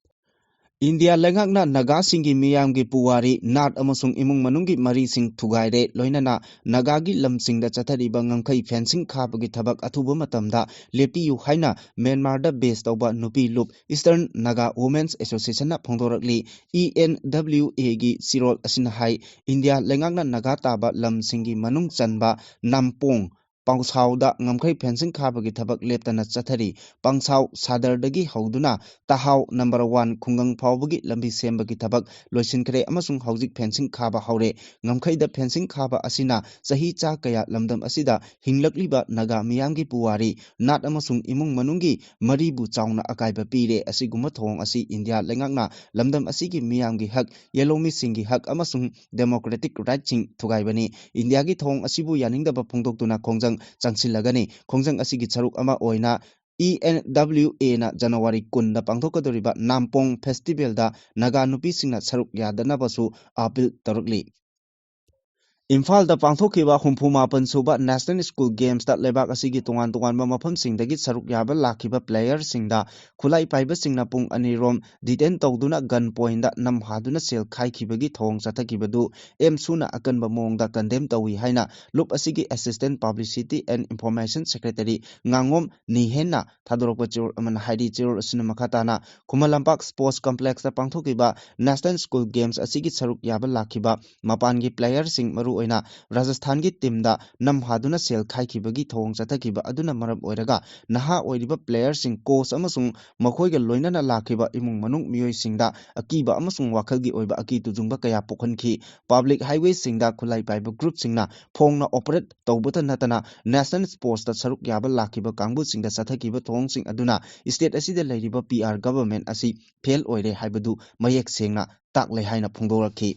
ꯏꯟꯗꯤꯌꯥ ꯂꯩꯉꯥꯛꯅ ꯅꯥꯒꯥꯁꯤꯡꯒꯤ ꯃꯤꯌꯥꯝꯒꯤ ꯄꯨꯋꯥꯔꯤ, ꯅꯥꯠ ꯑꯃꯁꯨꯡ ꯏꯃꯨꯡ ꯃꯅꯨꯡꯒꯤ ꯃꯔꯤꯁꯤꯡ ꯊꯨꯒꯥꯏꯔꯦ, ꯂꯣꯏꯅꯅ ꯅꯥꯒꯥꯒꯤ ꯂꯝꯁꯤꯡꯗ ꯆꯠꯊꯔꯤꯕ ꯉꯝꯈꯩ fencing ꯈꯥꯕꯒꯤ ꯊꯕꯛ ꯑꯊꯨꯕ ꯃꯇꯝꯗ ꯂꯦꯞꯄꯤꯌꯨ ꯍꯥꯏꯅ ꯃ꯭ꯌꯥꯟꯃꯥꯔꯗ base ꯇꯧꯕ ꯅꯨꯄꯤ ꯂꯨꯞ Eastern Naga Women's Associationꯅ ꯐꯣꯡꯗꯣꯔꯛꯂꯤ꯫ E N W Aꯒꯤ ꯆꯤꯔꯣꯜ ꯑꯁꯤꯅ ꯍꯥꯏ, ꯏꯟꯗꯤꯌꯥ ꯂꯩꯉꯥꯛꯅ ꯅꯥꯒꯥ ꯇꯥꯕ ꯂꯝꯁꯤꯡꯒꯤ ꯃꯅꯨꯡ ꯆꯟꯕ ꯅꯥꯝꯄꯣꯡ ꯄꯥꯡꯁꯥꯎꯗ ꯉꯝꯈꯩ fencing ꯈꯥꯕꯒꯤ ꯊꯕꯛ ꯂꯦꯞꯇꯅ ꯆꯠꯊꯔꯤ꯫ ꯄꯥꯡꯁꯥꯎ ꯁꯥꯗꯔꯗꯒꯤ ꯍꯧꯗꯨꯅ ꯇꯍꯥꯎ number one ꯈꯨꯡꯒꯪ ꯐꯥꯎꯕꯒꯤ ꯂꯝꯕꯤ ꯁꯦꯝꯕꯒꯤ ꯊꯕꯛ ꯂꯣꯏꯁꯤꯟꯈ꯭ꯔꯦ ꯑꯃꯁꯨꯡ ꯍꯧꯖꯤꯛ fencing ꯈꯥꯕ ꯍꯧꯔꯦ꯫ ꯉꯝꯈꯩꯗ fencing ꯈꯥꯕ ꯑꯁꯤꯅ ꯆꯍꯤ ꯆꯥ ꯀꯌꯥ ꯂꯝꯗꯝ ꯑꯁꯤꯗ ꯍꯤꯡꯂꯛꯂꯤꯕ ꯅꯥꯒꯥ ꯃꯤꯌꯥꯝꯒꯤ ꯄꯨꯋꯥꯔꯤ, ꯅꯥꯠ ꯑꯃꯁꯨꯡ ꯏꯃꯨꯡ ꯃꯅꯨꯡꯒꯤ ꯃꯔꯤꯕꯨ ꯆꯥꯎꯅ ꯑꯀꯥꯏꯕ ꯄꯤꯔꯦ꯫ ꯑꯁꯤꯒꯨꯝꯕ ꯊꯧꯑꯣꯡ ꯑꯁꯤ ꯏꯟꯗꯤꯌꯥ ꯂꯩꯉꯥꯛꯅ ꯂꯝꯗꯝ ꯑꯁꯤꯒꯤ ꯃꯤꯌꯥꯝꯒꯤ ꯍꯛ, ꯌꯦꯜꯍꯧꯃꯤꯁꯤꯡꯒꯤ ꯍꯛ ꯑꯃꯁꯨꯡ democratic rightꯁꯤꯡ ꯊꯨꯒꯥꯏꯕꯅꯤ꯫ ꯏꯟꯗꯤꯌꯥꯒꯤ ꯊꯧꯑꯣꯡ ꯑꯁꯤꯕꯨ ꯌꯥꯅꯤꯡꯗꯕ ꯐꯣꯡꯗꯣꯛꯇꯨꯅ ꯈꯣꯡꯖꯪ ꯆꯪꯁꯤꯜꯂꯒꯅꯤ꯫ ꯈꯣꯡꯖꯪ ꯑꯁꯤꯒꯤ ꯁꯔꯨꯛ ꯑꯃ ꯑꯣꯏꯅ E N W Aꯅ January ꯀꯨꯟꯗ ꯄꯥꯡꯊꯣꯛꯀꯗꯧꯔꯤꯕ ꯅꯥꯝꯄꯣꯡ festivalꯗ ꯅꯥꯒꯥ ꯅꯨꯄꯤꯁꯤꯡꯅ ꯁꯔꯨꯛ ꯌꯥꯗꯅꯕꯁꯨ appeal ꯇꯧꯔꯛꯂꯤ꯫ ꯏꯝꯐꯥꯜꯗ ꯄꯥꯡꯊꯣꯛꯈꯤꯕ ꯍꯨꯝꯐꯨ ꯃꯥꯄꯟ ꯁꯨꯕ National School Gamesꯇ ꯂꯩꯕꯥꯛ ꯑꯁꯤꯒꯤ ꯇꯣꯉꯥꯟ ꯇꯣꯉꯥꯟꯕ ꯃꯐꯝꯁꯤꯡꯗꯒꯤ ꯁꯔꯨꯛ ꯌꯥꯕ ꯂꯥꯛꯈꯤꯕ playerꯁꯤꯡꯗ ꯈꯨꯠꯂꯥꯏ ꯄꯥꯏꯕꯁꯤꯡꯅ ꯄꯨꯡ ꯑꯅꯤꯔꯣꯝ detain ꯇꯧꯗꯨꯅ gun pointꯇ ꯅꯝꯍꯥꯗꯨꯅ ꯁꯦꯜ ꯈꯥꯏꯈꯤꯕꯒꯤ ꯊꯧꯑꯣꯡ ꯆꯠꯊꯈꯤꯕꯗꯨ ꯑꯦꯝ ꯁꯨꯅ ꯑꯀꯟꯕ ꯃꯑꯣꯡꯗ condemn ꯇꯧꯏ ꯍꯥꯏꯅ ꯂꯨꯞ ꯑꯁꯤꯒꯤ Assistant Publicity and Information Secretary ꯉꯥꯉꯣꯝ ꯅꯤꯍꯦꯟꯅ ꯊꯥꯗꯣꯔꯛꯄ ꯆꯦꯔꯣꯜ ꯑꯃꯅ ꯍꯥꯏꯔꯤ꯫ ꯆꯦꯔꯣꯜ ꯑꯁꯤꯅ ꯃꯈꯥ ꯇꯥꯅ ꯈꯨꯃꯟ ꯂꯝꯄꯥꯛ Sports Complexꯇ ꯄꯥꯡꯊꯣꯛꯈꯤꯕ National School Games ꯑꯁꯤꯒꯤ ꯁꯔꯨꯛ ꯌꯥꯕ ꯂꯥꯛꯈꯤꯕ ꯃꯄꯥꯟꯒꯤ playerꯁꯤꯡ, ꯃꯔꯨ ꯑꯣꯏꯅ ꯔꯥꯖꯁꯊꯥꯟꯒꯤ ꯇꯤꯝꯗ ꯅꯝꯍꯥꯗꯨꯅ ꯁꯦꯜ ꯈꯥꯏꯈꯤꯕꯒꯤ ꯊꯧꯑꯣꯡ ꯆꯠꯊꯈꯤꯕ ꯑꯗꯨꯅ ꯃꯔꯝ ꯑꯣꯏꯔꯒ ꯅꯍꯥ ꯑꯣꯏꯔꯤꯕ ꯄ꯭ꯂꯦꯌꯔꯁꯤꯡ, ꯀꯣꯆ ꯑꯃꯁꯨꯡ ꯃꯈꯣꯏꯒ ꯂꯣꯏꯅꯅ ꯂꯥꯛꯈꯤꯕ ꯏꯃꯨꯡ ꯃꯅꯨꯡ ꯃꯤꯑꯣꯏꯁꯤꯡꯗ ꯑꯀꯤꯕ ꯑꯃꯁꯨꯡ ꯋꯥꯈꯜꯒꯤ ꯑꯣꯏꯕ ꯑꯀꯤ ꯇꯨꯖꯨꯡꯕ ꯀꯌꯥ ꯄꯣꯛꯍꯟꯈꯤ꯫ ꯄꯕ꯭ꯂꯤꯛ ꯍꯥꯏꯋꯦꯁꯤꯡꯗ ꯈꯨꯠꯂꯥꯏ ꯄꯥꯏꯕ ꯒ꯭ꯔꯨꯞꯁꯤꯡꯅ ꯐꯣꯡꯅ ꯑꯣꯄꯔꯦꯠ ꯇꯧꯕꯇ ꯅꯠꯇꯅ ꯅꯦꯁꯅꯦꯜ ꯁ꯭ꯄꯣꯔꯠꯁꯇ ꯁꯔꯨꯛ ꯌꯥꯕ ꯂꯥꯛꯈꯤꯕ ꯀꯥꯡꯕꯨꯁꯤꯡꯗ ꯆꯠꯊꯈꯤꯕ ꯊꯧꯑꯣꯡꯁꯤꯡ ꯑꯗꯨꯅ ꯁ꯭ꯇꯦꯠ ꯑꯁꯤꯗ ꯂꯩꯔꯤꯕ ꯄꯤ ꯑꯥꯔ ꯒꯚꯔꯟꯃꯦꯟꯠ ꯑꯁꯤ ꯐꯦꯜ ꯑꯣꯏꯔꯦ ꯍꯥꯏꯕꯗꯨ ꯃꯌꯦꯛ ꯁꯦꯡꯅ ꯇꯥꯛꯂꯦ ꯍꯥꯏꯅ ꯐꯣꯡꯗꯣꯔꯛꯈꯤ꯫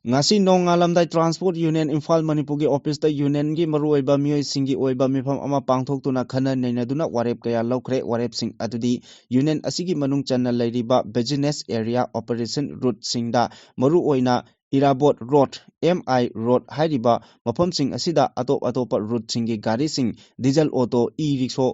ꯉꯁꯤ ꯅꯣꯡꯉꯥꯜꯂꯝꯗꯥꯏ ꯇ꯭ꯔꯥꯟꯁꯄꯣꯔꯠ ꯌꯨꯅꯤꯌꯟ ꯏꯝꯐꯥꯜ ꯃꯅꯤꯄꯨꯔꯒꯤ ꯑꯣꯐꯤꯁꯇ ꯌꯨꯅꯤꯌꯟꯒꯤ ꯃꯔꯨꯑꯣꯏꯕ ꯃꯤꯑꯣꯏꯁꯤꯡꯒꯤ ꯑꯣꯏꯕ ꯃꯤꯐꯝ ꯑꯃ ꯄꯥꯡꯊꯣꯛꯇꯨꯅ ꯈꯟꯅ ꯅꯩꯅꯗꯨꯅ ꯋꯥꯔꯦꯞ ꯀꯌꯥ ꯂꯧꯈ꯭ꯔꯦ꯫ ꯋꯥꯔꯦꯞꯁꯤꯡ ꯑꯗꯨꯗꯤ ꯌꯨꯅꯤꯌꯟ ꯑꯁꯤꯒꯤ ꯃꯅꯨꯡ ꯆꯟꯅ ꯂꯩꯔꯤꯕ ꯕꯤꯖꯤꯅꯦꯁ ꯑꯦꯔꯤꯌꯥ ꯑꯣꯄꯔꯦꯁꯟ ꯔꯨꯠꯁꯤꯡꯗ, ꯃꯔꯨꯑꯣꯏꯅ ꯏꯔꯥꯕꯣꯠ ꯔꯣꯗ, ꯑꯦꯝ ꯑꯥꯏ ꯔꯣꯗ ꯍꯥꯏꯔꯤꯕ ꯃꯐꯝꯁꯤꯡ ꯑꯁꯤꯗ ꯑꯇꯣꯞ ꯑꯇꯣꯞꯄ ꯔꯨꯠꯁꯤꯡꯒꯤ ꯒꯥꯔꯤꯁꯤꯡ, diesel auto, E rickshaw,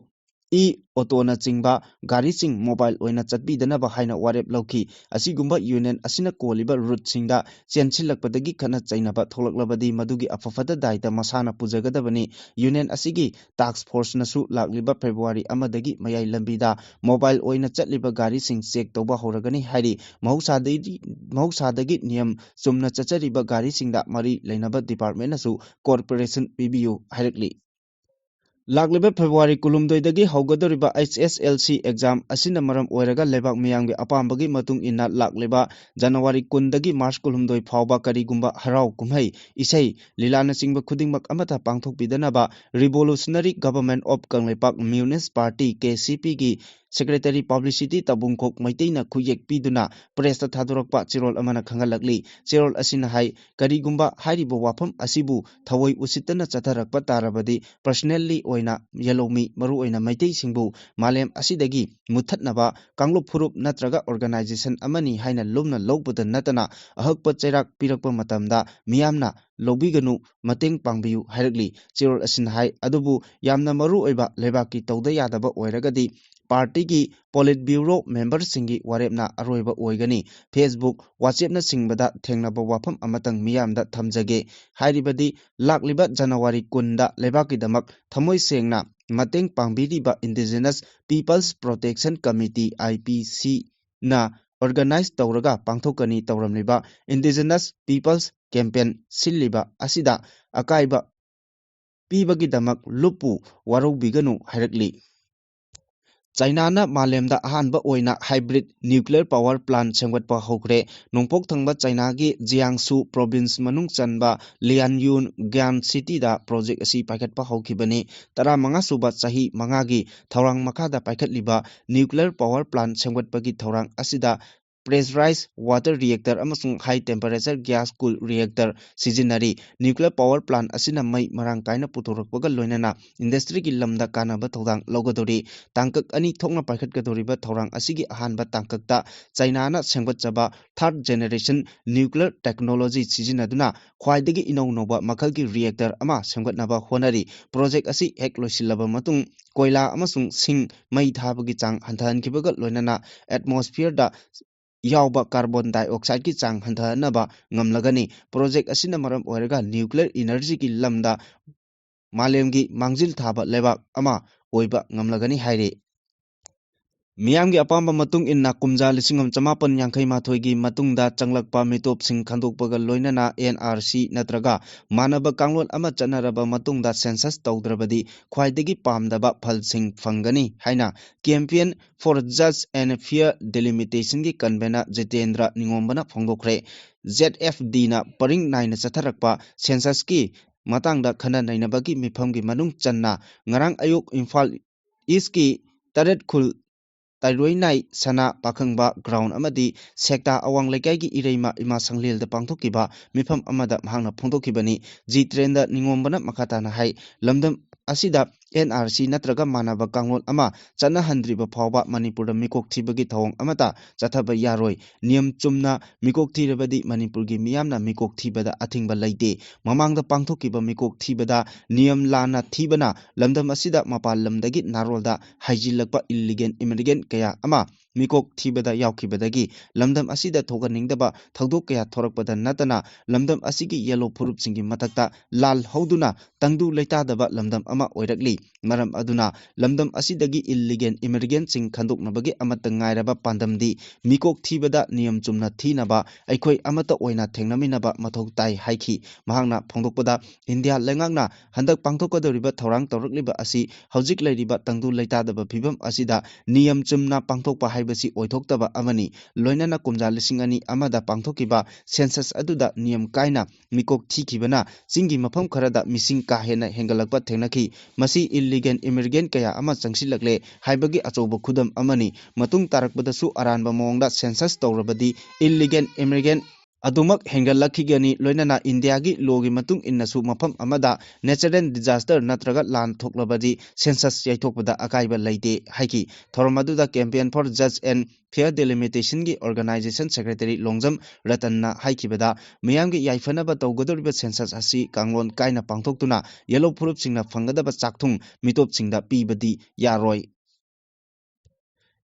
E ꯑꯣꯇꯣꯅꯆꯤꯡꯕ ꯒꯥꯔꯤꯁꯤꯡ ꯃꯣꯕꯥꯏꯜ ꯑꯣꯏꯅ ꯆꯠꯄꯤꯗꯅꯕ ꯍꯥꯏꯅ ꯋꯥꯔꯦꯞ ꯂꯧꯈꯤ꯫ ꯑꯁꯤꯒꯨꯝꯕ ꯌꯨꯅꯤꯌꯟ ꯑꯁꯤꯅ ꯀꯣꯜꯂꯤꯕ ꯔꯨꯠꯁꯤꯡꯗ ꯆꯦꯟꯁꯤꯜꯂꯛꯄꯗꯒꯤ ꯈꯠꯅ ꯆꯩꯅꯕ ꯊꯣꯛꯂꯛꯂꯕꯗꯤ ꯃꯗꯨꯒꯤ ꯑꯐ ꯐꯠꯇ ꯗꯥꯏꯇ ꯃꯁꯥꯅ ꯄꯨꯖꯒꯗꯕꯅꯤ꯫ ꯌꯨꯅꯤꯌꯟ ꯑꯁꯤꯒꯤ ꯇꯥꯛꯁ ꯐꯣꯔꯁꯅꯁꯨ ꯂꯥꯛꯂꯤꯕ ꯐꯦꯕ꯭ꯔꯨꯋꯥꯔꯤ ꯑꯃꯗꯒꯤ ꯃꯌꯥꯏ ꯂꯝꯕꯤꯗ ꯃꯣꯕꯥꯏꯜ ꯑꯣꯏꯅ ꯆꯠꯂꯤꯕ ꯒꯥꯔꯤꯁꯤꯡ ꯆꯦꯛ ꯇꯧꯕ ꯍꯧꯔꯒꯅꯤ ꯍꯥꯏꯔꯤ꯫ ꯃꯍꯧꯁꯥꯗꯒꯤ, ꯃꯍꯧꯁꯥꯗꯒꯤ ꯅꯤꯌꯝ ꯆꯨꯝꯅ ꯆꯠꯆꯔꯤꯕ ꯒꯥꯔꯤꯁꯤꯡꯗ ꯃꯔꯤ ꯂꯩꯅꯕ ꯗꯤꯄꯥꯔꯠꯃꯦꯟꯅꯁꯨ ꯀꯣꯑꯣꯄꯔꯦꯁꯟ ꯄꯤꯕꯤꯌꯨ ꯍꯥꯏꯔꯛꯂꯤ꯫ ꯂꯥꯛꯂꯤꯕ ꯐꯦꯕ꯭ꯔꯨꯋꯥꯔꯤ ꯀꯨꯟꯍꯨꯝꯗꯣꯏꯗꯒꯤ ꯍꯧꯒꯗꯧꯔꯤꯕ ꯑꯩꯆ ꯑꯦꯁ ꯑꯦꯜ ꯁꯤ ꯑꯦꯛꯖꯥꯝ ꯑꯁꯤꯅ ꯃꯔꯝ ꯑꯣꯏꯔꯒ ꯂꯩꯕꯥꯛ ꯃꯤꯌꯥꯝꯒꯤ ꯑꯄꯥꯝꯕꯒꯤ ꯃꯇꯨꯡ ꯏꯟꯅ ꯂꯥꯛꯂꯤꯕ ꯖꯅꯋꯥꯔꯤ ꯀꯨꯟꯗꯒꯤ ꯃꯥꯔꯆ ꯀꯨꯟꯍꯨꯝꯗꯣꯏ ꯐꯥꯎꯕ ꯀꯔꯤꯒꯨꯝꯕ ꯍꯔꯥꯎ ꯀꯨꯝꯍꯩ, ꯏꯁꯩ, ꯂꯤꯂꯥꯅꯆꯤꯡꯕ ꯈꯨꯗꯤꯡꯃꯛ ꯑꯃꯠꯇ ꯄꯥꯡꯊꯣꯛꯄꯤꯗꯅꯕ Revolutionary Government of Kangleipak Munist Party, K C ꯄꯤꯒꯤ ꯁꯦꯀ꯭ꯔꯦꯇꯔꯤ ꯄꯕ꯭ꯂꯤꯁꯤꯇꯤ ꯇꯥꯕꯨꯡꯈꯣꯛ ꯃꯩꯇꯩꯅ ꯈꯨꯠꯌꯦꯛ ꯄꯤꯗꯨꯅ ꯄ꯭ꯔꯦꯁꯇ ꯊꯥꯗꯣꯔꯛꯄ ꯆꯦꯔꯣꯜ ꯑꯃꯅ ꯈꯪꯍꯜꯂꯛꯂꯤ꯫ ꯆꯦꯔꯣꯜ ꯑꯁꯤꯅ ꯍꯥꯏ, ꯀꯔꯤꯒꯨꯝꯕ ꯍꯥꯏꯔꯤꯕ ꯋꯥꯐꯝ ꯑꯁꯤꯕꯨ ꯊꯑꯣꯏ ꯎꯁꯤꯠꯇꯅ ꯆꯠꯊꯔꯛꯄ ꯇꯥꯔꯕꯗꯤ, ꯄꯔꯁꯅꯦꯜꯂꯤ ꯑꯣꯏꯅ ꯌꯦꯜꯍꯧꯃꯤ, ꯃꯔꯨꯑꯣꯏꯅ ꯃꯩꯇꯩꯁꯤꯡꯕꯨ ꯃꯥꯂꯦꯝ ꯑꯁꯤꯗꯒꯤ ꯃꯨꯠꯊꯠꯅꯕ ꯀꯥꯡꯂꯨꯞ ꯐꯨꯔꯨꯞ ꯅꯠꯇ꯭ꯔꯒ ꯑꯣꯔꯒꯅꯥꯏꯖꯦꯁꯟ ꯑꯃꯅꯤ ꯍꯥꯏꯅ ꯂꯨꯝꯅ ꯂꯧꯕꯗ ꯅꯠꯇꯅ, ꯑꯍꯛꯄ ꯆꯩꯔꯥꯛ ꯄꯤꯔꯛꯄ ꯃꯇꯝꯗ ꯃꯤꯌꯥꯝꯅ ꯂꯧꯕꯤꯒꯅꯨ, ꯃꯇꯦꯡ ꯄꯥꯡꯕꯤꯌꯨ ꯍꯥꯏꯔꯛꯂꯤ꯫ ꯆꯦꯔꯣꯜ ꯑꯁꯤꯅ ꯍꯥꯏ, ꯑꯗꯨꯕꯨ ꯌꯥꯝꯅ ꯃꯔꯨ ꯑꯣꯏꯕ ꯂꯩꯕꯥꯛꯀꯤ ꯇꯧꯗ ꯌꯥꯗꯕ ꯑꯣꯏꯔꯒꯗꯤ ꯄꯥꯔꯇꯤꯒꯤ ꯄꯣꯂꯤꯠ ꯕ꯭ꯌꯨꯔꯣ ꯃꯦꯝꯕꯔꯁꯤꯡꯒꯤ ꯋꯥꯔꯦꯞꯅ ꯑꯔꯣꯏꯕ ꯑꯣꯏꯒꯅꯤ꯫ Facebook, WhatsAppꯅꯆꯤꯡꯕꯗ ꯊꯦꯡꯅꯕ ꯋꯥꯐꯝ ꯑꯃꯇꯪ ꯃꯤꯌꯥꯝꯗ ꯊꯝꯖꯒꯦ꯫ ꯍꯥꯏꯔꯤꯕꯗꯤ ꯂꯥꯛꯂꯤꯕ ꯖꯅꯋꯥꯔꯤ ꯀꯨꯟꯗ ꯂꯩꯕꯥꯛꯀꯤꯗꯃꯛ ꯊꯃꯣꯏ ꯁꯦꯡꯅ ꯃꯇꯦꯡ ꯄꯥꯡꯕꯤꯔꯤꯕ Indigenous Peoples Protection Committee, I P C, ꯅ organize ꯇꯧꯔꯒ ꯄꯥꯡꯊꯣꯛꯀꯅꯤ ꯇꯧꯔꯝꯂꯤꯕ Indigenous Peoples Campaign ꯁꯤꯜꯂꯤꯕ ꯑꯁꯤꯗ ꯑꯀꯥꯏꯕ ꯄꯤꯕꯒꯤꯗꯃꯛ ꯂꯨꯞꯄꯨ ꯋꯥꯔꯧꯕꯤꯒꯅꯨ ꯍꯥꯏꯔꯛꯂꯤ꯫ ꯆꯥꯏꯅꯥꯅ ꯃꯥꯂꯦꯝꯗ ꯑꯍꯥꯟꯕ ꯑꯣꯏꯅ hybrid nuclear power plant ꯁꯦꯝꯒꯠꯄ ꯍꯧꯈ꯭ꯔꯦ꯫ ꯅꯣꯡꯄꯣꯛ ꯊꯪꯕ ꯆꯥꯏꯅꯥꯒꯤ ꯖꯤꯌꯥꯡꯁꯨ province ꯃꯅꯨꯡ ꯆꯟꯕ ꯂꯤꯌꯥꯟꯌꯨꯟ ꯒ꯭ꯌꯥꯟ ꯁꯤꯇꯤꯗ project ꯑꯁꯤ ꯄꯥꯏꯈꯠꯄ ꯍꯧꯈꯤꯕꯅꯤ꯫ ꯇꯔꯥꯃꯉꯥ ꯁꯨꯕ ꯆꯍꯤ ꯃꯉꯥꯒꯤ ꯊꯧꯔꯥꯡ ꯃꯈꯥꯗ ꯄꯥꯏꯈꯠꯂꯤꯕ nuclear power plant ꯁꯦꯝꯒꯠꯄꯒꯤ ꯊꯧꯔꯥꯡ ꯑꯁꯤꯗ pressurized water reactor ꯑꯃꯁꯨꯡ high temperature gas cool reactor ꯁꯤꯖꯤꯟꯅꯔꯤ꯫ Nuclear power plant ꯑꯁꯤꯅ ꯃꯩ ꯃꯔꯥꯡ ꯀꯥꯏꯅ ꯄꯨꯊꯣꯔꯛꯄꯒ ꯂꯣꯏꯅꯅ industryꯒꯤ ꯂꯝꯗ ꯀꯥꯟꯅꯕ ꯊꯧꯗꯥꯡ ꯂꯧꯒꯗꯧꯔꯤ꯫ ꯇꯥꯡꯀꯛ ꯑꯅꯤ ꯊꯣꯛꯅ ꯄꯥꯏꯈꯠꯀꯗꯧꯔꯤꯕ ꯊꯧꯔꯥꯡ ꯑꯁꯤꯒꯤ ꯑꯍꯥꯟꯕ ꯇꯥꯡꯀꯛꯇ ꯆꯥꯏꯅꯥꯅ ꯁꯦꯝꯒꯠꯆꯕ third generation nuclear technology ꯁꯤꯖꯤꯟꯅꯗꯨꯅ ꯈ꯭ꯋꯥꯏꯗꯒꯤ ꯏꯅꯧ ꯅꯧꯕ ꯃꯈꯜꯒꯤ reactor ꯑꯃ ꯁꯦꯝꯒꯠꯅꯕ ꯍꯣꯠꯅꯔꯤ꯫ Project ꯑꯁꯤ ꯍꯦꯛ ꯂꯣꯏꯁꯤꯜꯂꯕ ꯃꯇꯨꯡ ꯀꯣꯏꯂꯥ ꯑꯃꯁꯨꯡ ꯁꯤꯡ ꯃꯩ ꯊꯥꯕꯒꯤ ꯆꯥꯡ ꯍꯟꯊꯍꯟꯈꯤꯕꯒ ꯂꯣꯏꯅꯅ atmosphereꯗ ꯌꯥꯎꯕ carbon dioxideꯀꯤ ꯆꯥꯡ ꯍꯟꯊꯍꯟꯅꯕ ꯉꯝꯂꯒꯅꯤ꯫ Project ꯑꯁꯤꯅ ꯃꯔꯝ ꯑꯣꯏꯔꯒ nuclear energyꯒꯤ ꯂꯝꯗ ꯃꯥꯂꯦꯝꯒꯤ ꯃꯥꯡꯖꯤꯜ ꯊꯥꯕ ꯂꯩꯕꯥꯛ ꯑꯃ ꯑꯣꯏꯕ ꯉꯝꯂꯒꯅꯤ ꯍꯥꯏꯔꯤ꯫ ꯃꯤꯌꯥꯝꯒꯤ ꯑꯄꯥꯝꯕ ꯃꯇꯨꯡ ꯏꯟꯅ ꯀꯨꯝꯖꯥ ꯂꯤꯁꯤꯡ ꯑꯃ ꯆꯃꯥꯄꯟ ꯌꯥꯡꯈꯩ ꯃꯥꯊꯣꯏꯒꯤ ꯃꯇꯨꯡꯗ ꯆꯪꯂꯛꯄ ꯃꯤꯇꯣꯞꯁꯤꯡ ꯈꯟꯗꯣꯛꯄꯒ ꯂꯣꯏꯅꯅ N R C ꯅꯠꯇ꯭ꯔꯒ ꯃꯥꯟꯅꯕ ꯀꯥꯡꯂꯣꯟ ꯑꯃ ꯆꯠꯅꯔꯕ ꯃꯇꯨꯡꯗ census ꯇꯧꯗ꯭ꯔꯕꯗꯤ ꯈ꯭ꯋꯥꯏꯗꯒꯤ ꯄꯥꯝꯗꯕ ꯐꯜꯁꯤꯡ ꯐꯪꯒꯅꯤ ꯍꯥꯏꯅ Campaign for Just and Fair Delimitationꯒꯤ convener Jitendra ꯅꯤꯉꯣꯝꯕꯅ ꯐꯣꯡꯗꯣꯛꯈ꯭ꯔꯦ꯫ Z F Dꯅ ꯄꯔꯤꯡ ꯅꯥꯏꯅ ꯆꯠꯊꯔꯛꯄ censusꯀꯤ ꯃꯇꯥꯡꯗ ꯈꯟꯅ ꯅꯩꯅꯕꯒꯤ ꯃꯤꯐꯝꯒꯤ ꯃꯅꯨꯡ ꯆꯟꯅ ꯉꯔꯥꯡ ꯑꯌꯨꯛ ꯏꯝꯐꯥꯜ Eastꯀꯤ ꯇꯔꯦꯠ ꯈꯨꯜ ꯇꯥꯏꯔꯣꯏꯅꯥꯏ ꯁꯅꯥ ꯄꯥꯈꯪꯕ ground ꯑꯃꯗꯤ ꯁꯦꯛꯇꯥ ꯑꯋꯥꯡ ꯂꯩꯀꯥꯏꯒꯤ ꯏꯔꯩꯃ ꯏꯃꯥ ꯁꯪꯂꯦꯜꯗ ꯄꯥꯡꯊꯣꯛꯈꯤꯕ ꯃꯤꯐꯝ ꯑꯃꯗ ꯃꯍꯥꯛꯅ ꯐꯣꯡꯗꯣꯛꯈꯤꯕꯅꯤ꯫ ꯖꯤꯇꯦꯟꯗ꯭ꯔ ꯅꯤꯉꯣꯝꯕꯅ ꯃꯈꯥ ꯇꯥꯅ ꯍꯥꯏ, ꯂꯝꯗꯝ ꯑꯁꯤꯗ N R C ꯅꯠꯇ꯭ꯔꯒ ꯃꯥꯟꯅꯕ ꯀꯥꯡꯂꯣꯟ ꯑꯃ ꯆꯠꯅꯍꯟꯗ꯭ꯔꯤꯕ ꯐꯥꯎꯕ ꯃꯅꯤꯄꯨꯔꯗ ꯃꯤꯀꯣꯛ ꯊꯤꯕꯒꯤ ꯊꯧꯑꯣꯡ ꯑꯃꯠꯇ ꯆꯠꯊꯕ ꯌꯥꯔꯣꯏ꯫ ꯅꯤꯌꯝ ꯆꯨꯝꯅ ꯃꯤꯀꯣꯛ ꯊꯤꯔꯕꯗꯤ ꯃꯅꯤꯄꯨꯔꯒꯤ ꯃꯤꯌꯥꯝꯅ ꯃꯤꯀꯣꯛ ꯊꯤꯕꯗ ꯑꯊꯤꯡꯕ ꯂꯩꯇꯦ꯫ ꯃꯃꯥꯡꯗ ꯄꯥꯡꯊꯣꯛꯈꯤꯕ ꯃꯤꯀꯣꯛ ꯊꯤꯕꯗ ꯅꯤꯌꯝ ꯂꯥꯟꯅ ꯊꯤꯕꯅ ꯂꯝꯗꯝ ꯑꯁꯤꯗ ꯃꯄꯥꯟ ꯂꯝꯗꯒꯤ ꯅꯥꯔꯣꯜꯗ ꯍꯥꯏꯖꯤꯜꯂꯛꯄ illegal immigrant ꯀꯌꯥ ꯑꯃ ꯃꯤꯀꯣꯛ ꯊꯤꯕꯗ ꯌꯥꯎꯈꯤꯕꯗꯒꯤ ꯂꯝꯗꯝ ꯑꯁꯤꯗ ꯊꯣꯛꯍꯟꯅꯤꯡꯗꯕ ꯊꯧꯗꯣꯛ ꯀꯌꯥ ꯊꯣꯔꯛꯄꯗ ꯅꯠꯇꯅ ꯂꯝꯗꯝ ꯑꯁꯤꯒꯤ ꯌꯦꯂꯣ ꯐꯨꯔꯨꯞꯁꯤꯡꯒꯤ ꯃꯊꯛꯇ ꯂꯥꯜ ꯍꯧꯗꯨꯅ ꯇꯪꯗꯨ ꯂꯩꯇꯥꯗꯕ ꯂꯝꯗꯝ ꯑꯃ ꯑꯣꯏꯔꯛꯂꯤ꯫ ꯃꯔꯝ ꯑꯗꯨꯅ ꯂꯝꯗꯝ ꯑꯁꯤꯗꯒꯤ illegal immigrantꯁꯤꯡ ꯈꯟꯗꯣꯛꯅꯕꯒꯤ ꯑꯃꯠꯇ ꯉꯥꯏꯔꯕ ꯄꯥꯟꯗꯝꯗꯤ ꯃꯤꯀꯣꯛ ꯊꯤꯕꯗ ꯅꯤꯌꯝ ꯆꯨꯝꯅ ꯊꯤꯅꯕ ꯑꯩꯈꯣꯏ ꯑꯃꯠꯇ ꯑꯣꯏꯅ ꯊꯦꯡꯅꯃꯤꯟꯅꯕ ꯃꯊꯧ ꯇꯥꯏ ꯍꯥꯏꯈꯤ꯫ ꯃꯍꯥꯛꯅ ꯐꯣꯡꯗꯣꯛꯄꯗ, ꯏꯟꯗꯤꯌꯥ ꯂꯩꯉꯥꯛꯅ ꯍꯟꯗꯛ ꯄꯥꯡꯊꯣꯛꯀꯗꯧꯔꯤꯕ ꯊꯧꯔꯥꯡ ꯇꯧꯔꯛꯂꯤꯕ ꯑꯁꯤ ꯍꯧꯖꯤꯛ ꯂꯩꯔꯤꯕ ꯇꯪꯗꯨ ꯂꯩꯇꯥꯗꯕ ꯐꯤꯕꯝ ꯑꯁꯤꯗ ꯅꯤꯌꯝ ꯆꯨꯝꯅ ꯄꯥꯡꯊꯣꯛꯄ ꯍꯥꯏꯕꯁꯤ ꯑꯣꯏꯊꯣꯛꯇꯕ ꯑꯃꯅꯤ꯫ ꯂꯣꯏꯅꯅ ꯀꯨꯝꯖꯥ ꯂꯤꯁꯤꯡ ꯑꯅꯤ ꯑꯃꯗ ꯄꯥꯡꯊꯣꯛꯈꯤꯕ census ꯑꯗꯨꯗ ꯅꯤꯌꯝ ꯀꯥꯏꯅ ꯃꯤꯀꯣꯛ ꯊꯤꯈꯤꯕꯅ ꯆꯤꯡꯒꯤ ꯃꯐꯝ ꯈꯔꯗ ꯃꯤꯁꯤꯡ ꯀꯥ ꯍꯦꯟꯅ ꯍꯦꯟꯒꯠꯂꯛꯄ ꯊꯦꯡꯅꯈꯤ꯫ ꯃꯁꯤ illegal immigrant ꯀꯌꯥ ꯑꯃ ꯆꯪꯁꯤꯜꯂꯛꯂꯦ ꯍꯥꯏꯕꯒꯤ ꯑꯆꯧꯕ ꯈꯨꯗꯝ ꯑꯃꯅꯤ꯫ ꯃꯇꯨꯡ ꯇꯥꯔꯛꯄꯗꯁꯨ ꯑꯔꯥꯟꯕ ꯃꯑꯣꯡꯗ census ꯇꯧꯔꯕꯗꯤ illegal immigrant ꯑꯗꯨꯃꯛ ꯍꯦꯟꯒꯠꯂꯛꯈꯤꯒꯅꯤ꯫ ꯂꯣꯏꯅꯅ ꯏꯟꯗꯤꯌꯥꯒꯤ lawꯒꯤ ꯃꯇꯨꯡ ꯏꯟꯅꯁꯨ ꯃꯐꯝ ꯑꯃꯗ natural disaster ꯅꯠꯇ꯭ꯔꯒ ꯂꯥꯟ ꯊꯣꯛꯂꯕꯗꯤ census ꯌꯩꯊꯣꯛꯄꯗ ꯑꯀꯥꯏꯕ ꯂꯩꯇꯦ ꯍꯥꯏꯈꯤ꯫ ꯊꯧꯔꯝ ꯑꯗꯨꯗ Campaign for Just and Fair Delimitationꯒꯤ organization secretary Longjam ꯔꯇꯟꯅ ꯍꯥꯏꯈꯤꯕꯗ, ꯃꯤꯌꯥꯝꯒꯤ ꯌꯥꯏꯐꯅꯕ ꯇꯧꯒꯗꯧꯔꯤꯕ census ꯑꯁꯤ ꯀꯥꯡꯂꯣꯟ ꯀꯥꯏꯅ ꯄꯥꯡꯊꯣꯛꯇꯨꯅ ꯌꯦꯂꯣ ꯐꯨꯔꯨꯞꯁꯤꯡꯅ ꯐꯪꯒꯗꯕ ꯆꯥꯛꯊꯨꯡ ꯃꯤꯇꯣꯞꯁꯤꯡꯗ ꯄꯤꯕꯗꯤ ꯌꯥꯔꯣꯏ꯫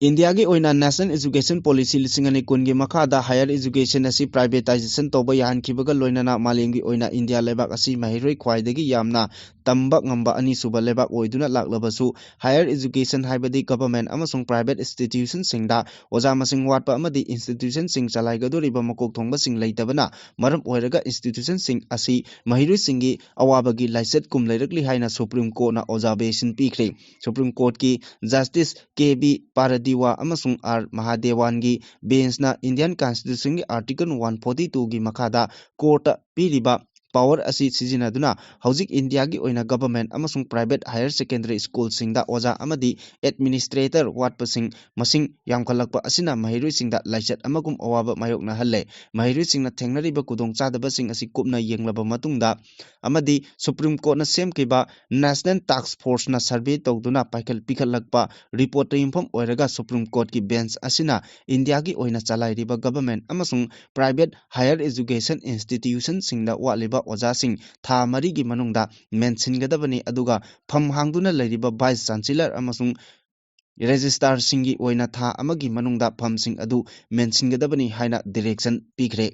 ꯏꯟꯗꯤꯌꯥꯒꯤ ꯑꯣꯏꯅ National Education Policy ꯂꯤꯁꯤꯡ ꯑꯅꯤ ꯀꯨꯟꯒꯤ ꯃꯈꯥꯗ higher education ꯑꯁꯤ privatization ꯇꯧꯕ ꯌꯥꯍꯟꯈꯤꯕꯒ ꯂꯣꯏꯅꯅ ꯃꯥꯂꯦꯝꯒꯤ ꯑꯣꯏꯅ ꯏꯟꯗꯤꯌꯥ ꯂꯩꯕꯥꯛ ꯑꯁꯤ ꯃꯍꯩꯔꯣꯏ ꯈ꯭ꯋꯥꯏꯗꯒꯤ ꯌꯥꯝꯅ ꯇꯝꯕ ꯉꯝꯕ ꯑꯅꯤꯁꯨꯕ ꯂꯩꯕꯥꯛ ꯑꯣꯏꯗꯨꯅ ꯂꯥꯛꯂꯕꯁꯨ, higher education ꯍꯥꯏꯕꯗꯤ government ꯑꯃꯁꯨꯡ private institutionꯁꯤꯡꯗ ꯑꯣꯖꯥ ꯃꯁꯤꯡ ꯋꯥꯠꯄ ꯑꯃꯗꯤ institutionꯁꯤꯡ ꯆꯂꯥꯏꯒꯗꯧꯔꯤꯕ ꯃꯀꯣꯛ ꯊꯣꯡꯕꯁꯤꯡ ꯂꯩꯇꯕꯅ ꯃꯔꯝ ꯑꯣꯏꯔꯒ institutionꯁꯤꯡ ꯑꯁꯤ ꯃꯍꯩꯔꯣꯏꯁꯤꯡꯒꯤ ꯑꯋꯥꯕꯒꯤ ꯂꯥꯏꯆꯠ ꯀꯨꯝ ꯂꯩꯔꯛꯂꯤ ꯍꯥꯏꯅ Supreme Courtꯅ ꯑꯣꯖꯥ ꯕꯦꯁꯤꯟ ꯄꯤꯈ꯭ꯔꯦ꯫ Supreme Courtꯀꯤ Justice ꯀꯦ ꯕꯤ ꯄꯥꯔꯗꯤꯋꯥ ꯑꯃꯁꯨꯡ ꯑꯥꯔ ꯃꯍꯥꯗꯦꯋꯥꯟꯒꯤ benchꯅ Indian Constitutionꯒꯤ Article one forty twoꯒꯤ ꯃꯈꯥꯗ courtꯇ ꯄꯤꯔꯤꯕ power ꯑꯁꯤ ꯁꯤꯖꯤꯟꯅꯗꯨꯅ ꯍꯧꯖꯤꯛ ꯏꯟꯗꯤꯌꯥꯒꯤ ꯑꯣꯏꯅ government ꯑꯃꯁꯨꯡ private higher secondary schoolꯁꯤꯡꯗ ꯑꯣꯖꯥ ꯑꯃꯗꯤ administrator ꯋꯥꯠꯄꯁꯤꯡ ꯃꯁꯤꯡ ꯌꯥꯝꯈꯠꯂꯛꯄ ꯑꯁꯤꯅ ꯃꯍꯩꯔꯣꯏꯁꯤꯡꯗ ꯂꯥꯏꯆꯠ ꯑꯃꯒꯨꯝ ꯑꯋꯥꯕ ꯃꯥꯌꯣꯛꯅꯍꯜꯂꯦ꯫ ꯃꯍꯩꯔꯣꯏꯁꯤꯡꯅ ꯊꯦꯡꯅꯔꯤꯕ ꯈꯨꯗꯣꯡꯆꯥꯗꯕꯁꯤꯡ ꯑꯁꯤ ꯀꯨꯞꯅ ꯌꯦꯡꯂꯕ ꯃꯇꯨꯡꯗ ꯑꯃꯗꯤ Supreme Courtꯅ ꯁꯦꯝꯈꯤꯕ National Task Forceꯅ survey ꯇꯧꯗꯨꯅ ꯄꯥꯏꯈꯠ-, ꯄꯤꯈꯠꯂꯛꯄ reportꯇ ꯌꯨꯝꯐꯝ ꯑꯣꯏꯔꯒ Supreme Courtꯀꯤ bench ꯑꯁꯤꯅ ꯏꯟꯗꯤꯌꯥꯒꯤ ꯑꯣꯏꯅ ꯆꯂꯥꯏꯔꯤꯕ government ꯑꯃꯁꯨꯡ private higher education institutionꯁꯤꯡꯗ ꯋꯥꯠꯂꯤꯕ ꯑꯣꯖꯥꯁꯤꯡ ꯊꯥ ꯃꯔꯤꯒꯤ ꯃꯅꯨꯡꯗ ꯃꯦꯟꯁꯤꯟꯒꯗꯕꯅꯤ, ꯑꯗꯨꯒ ꯐꯝ ꯍꯥꯡꯗꯨꯅ ꯂꯩꯔꯤꯕ vice chancellor ꯑꯃꯁꯨꯡ ꯔꯦꯖꯤꯁꯇꯥꯔꯁꯤꯡꯒꯤ ꯑꯣꯏꯅ ꯊꯥ ꯑꯃꯒꯤ ꯃꯅꯨꯡꯗ ꯐꯝꯁꯤꯡ ꯑꯗꯨ ꯃꯦꯟꯁꯤꯟꯒꯗꯕꯅꯤ ꯍꯥꯏꯅ ꯗꯤꯔꯦꯛꯁꯟ ꯄꯤꯈ꯭ꯔꯦ꯫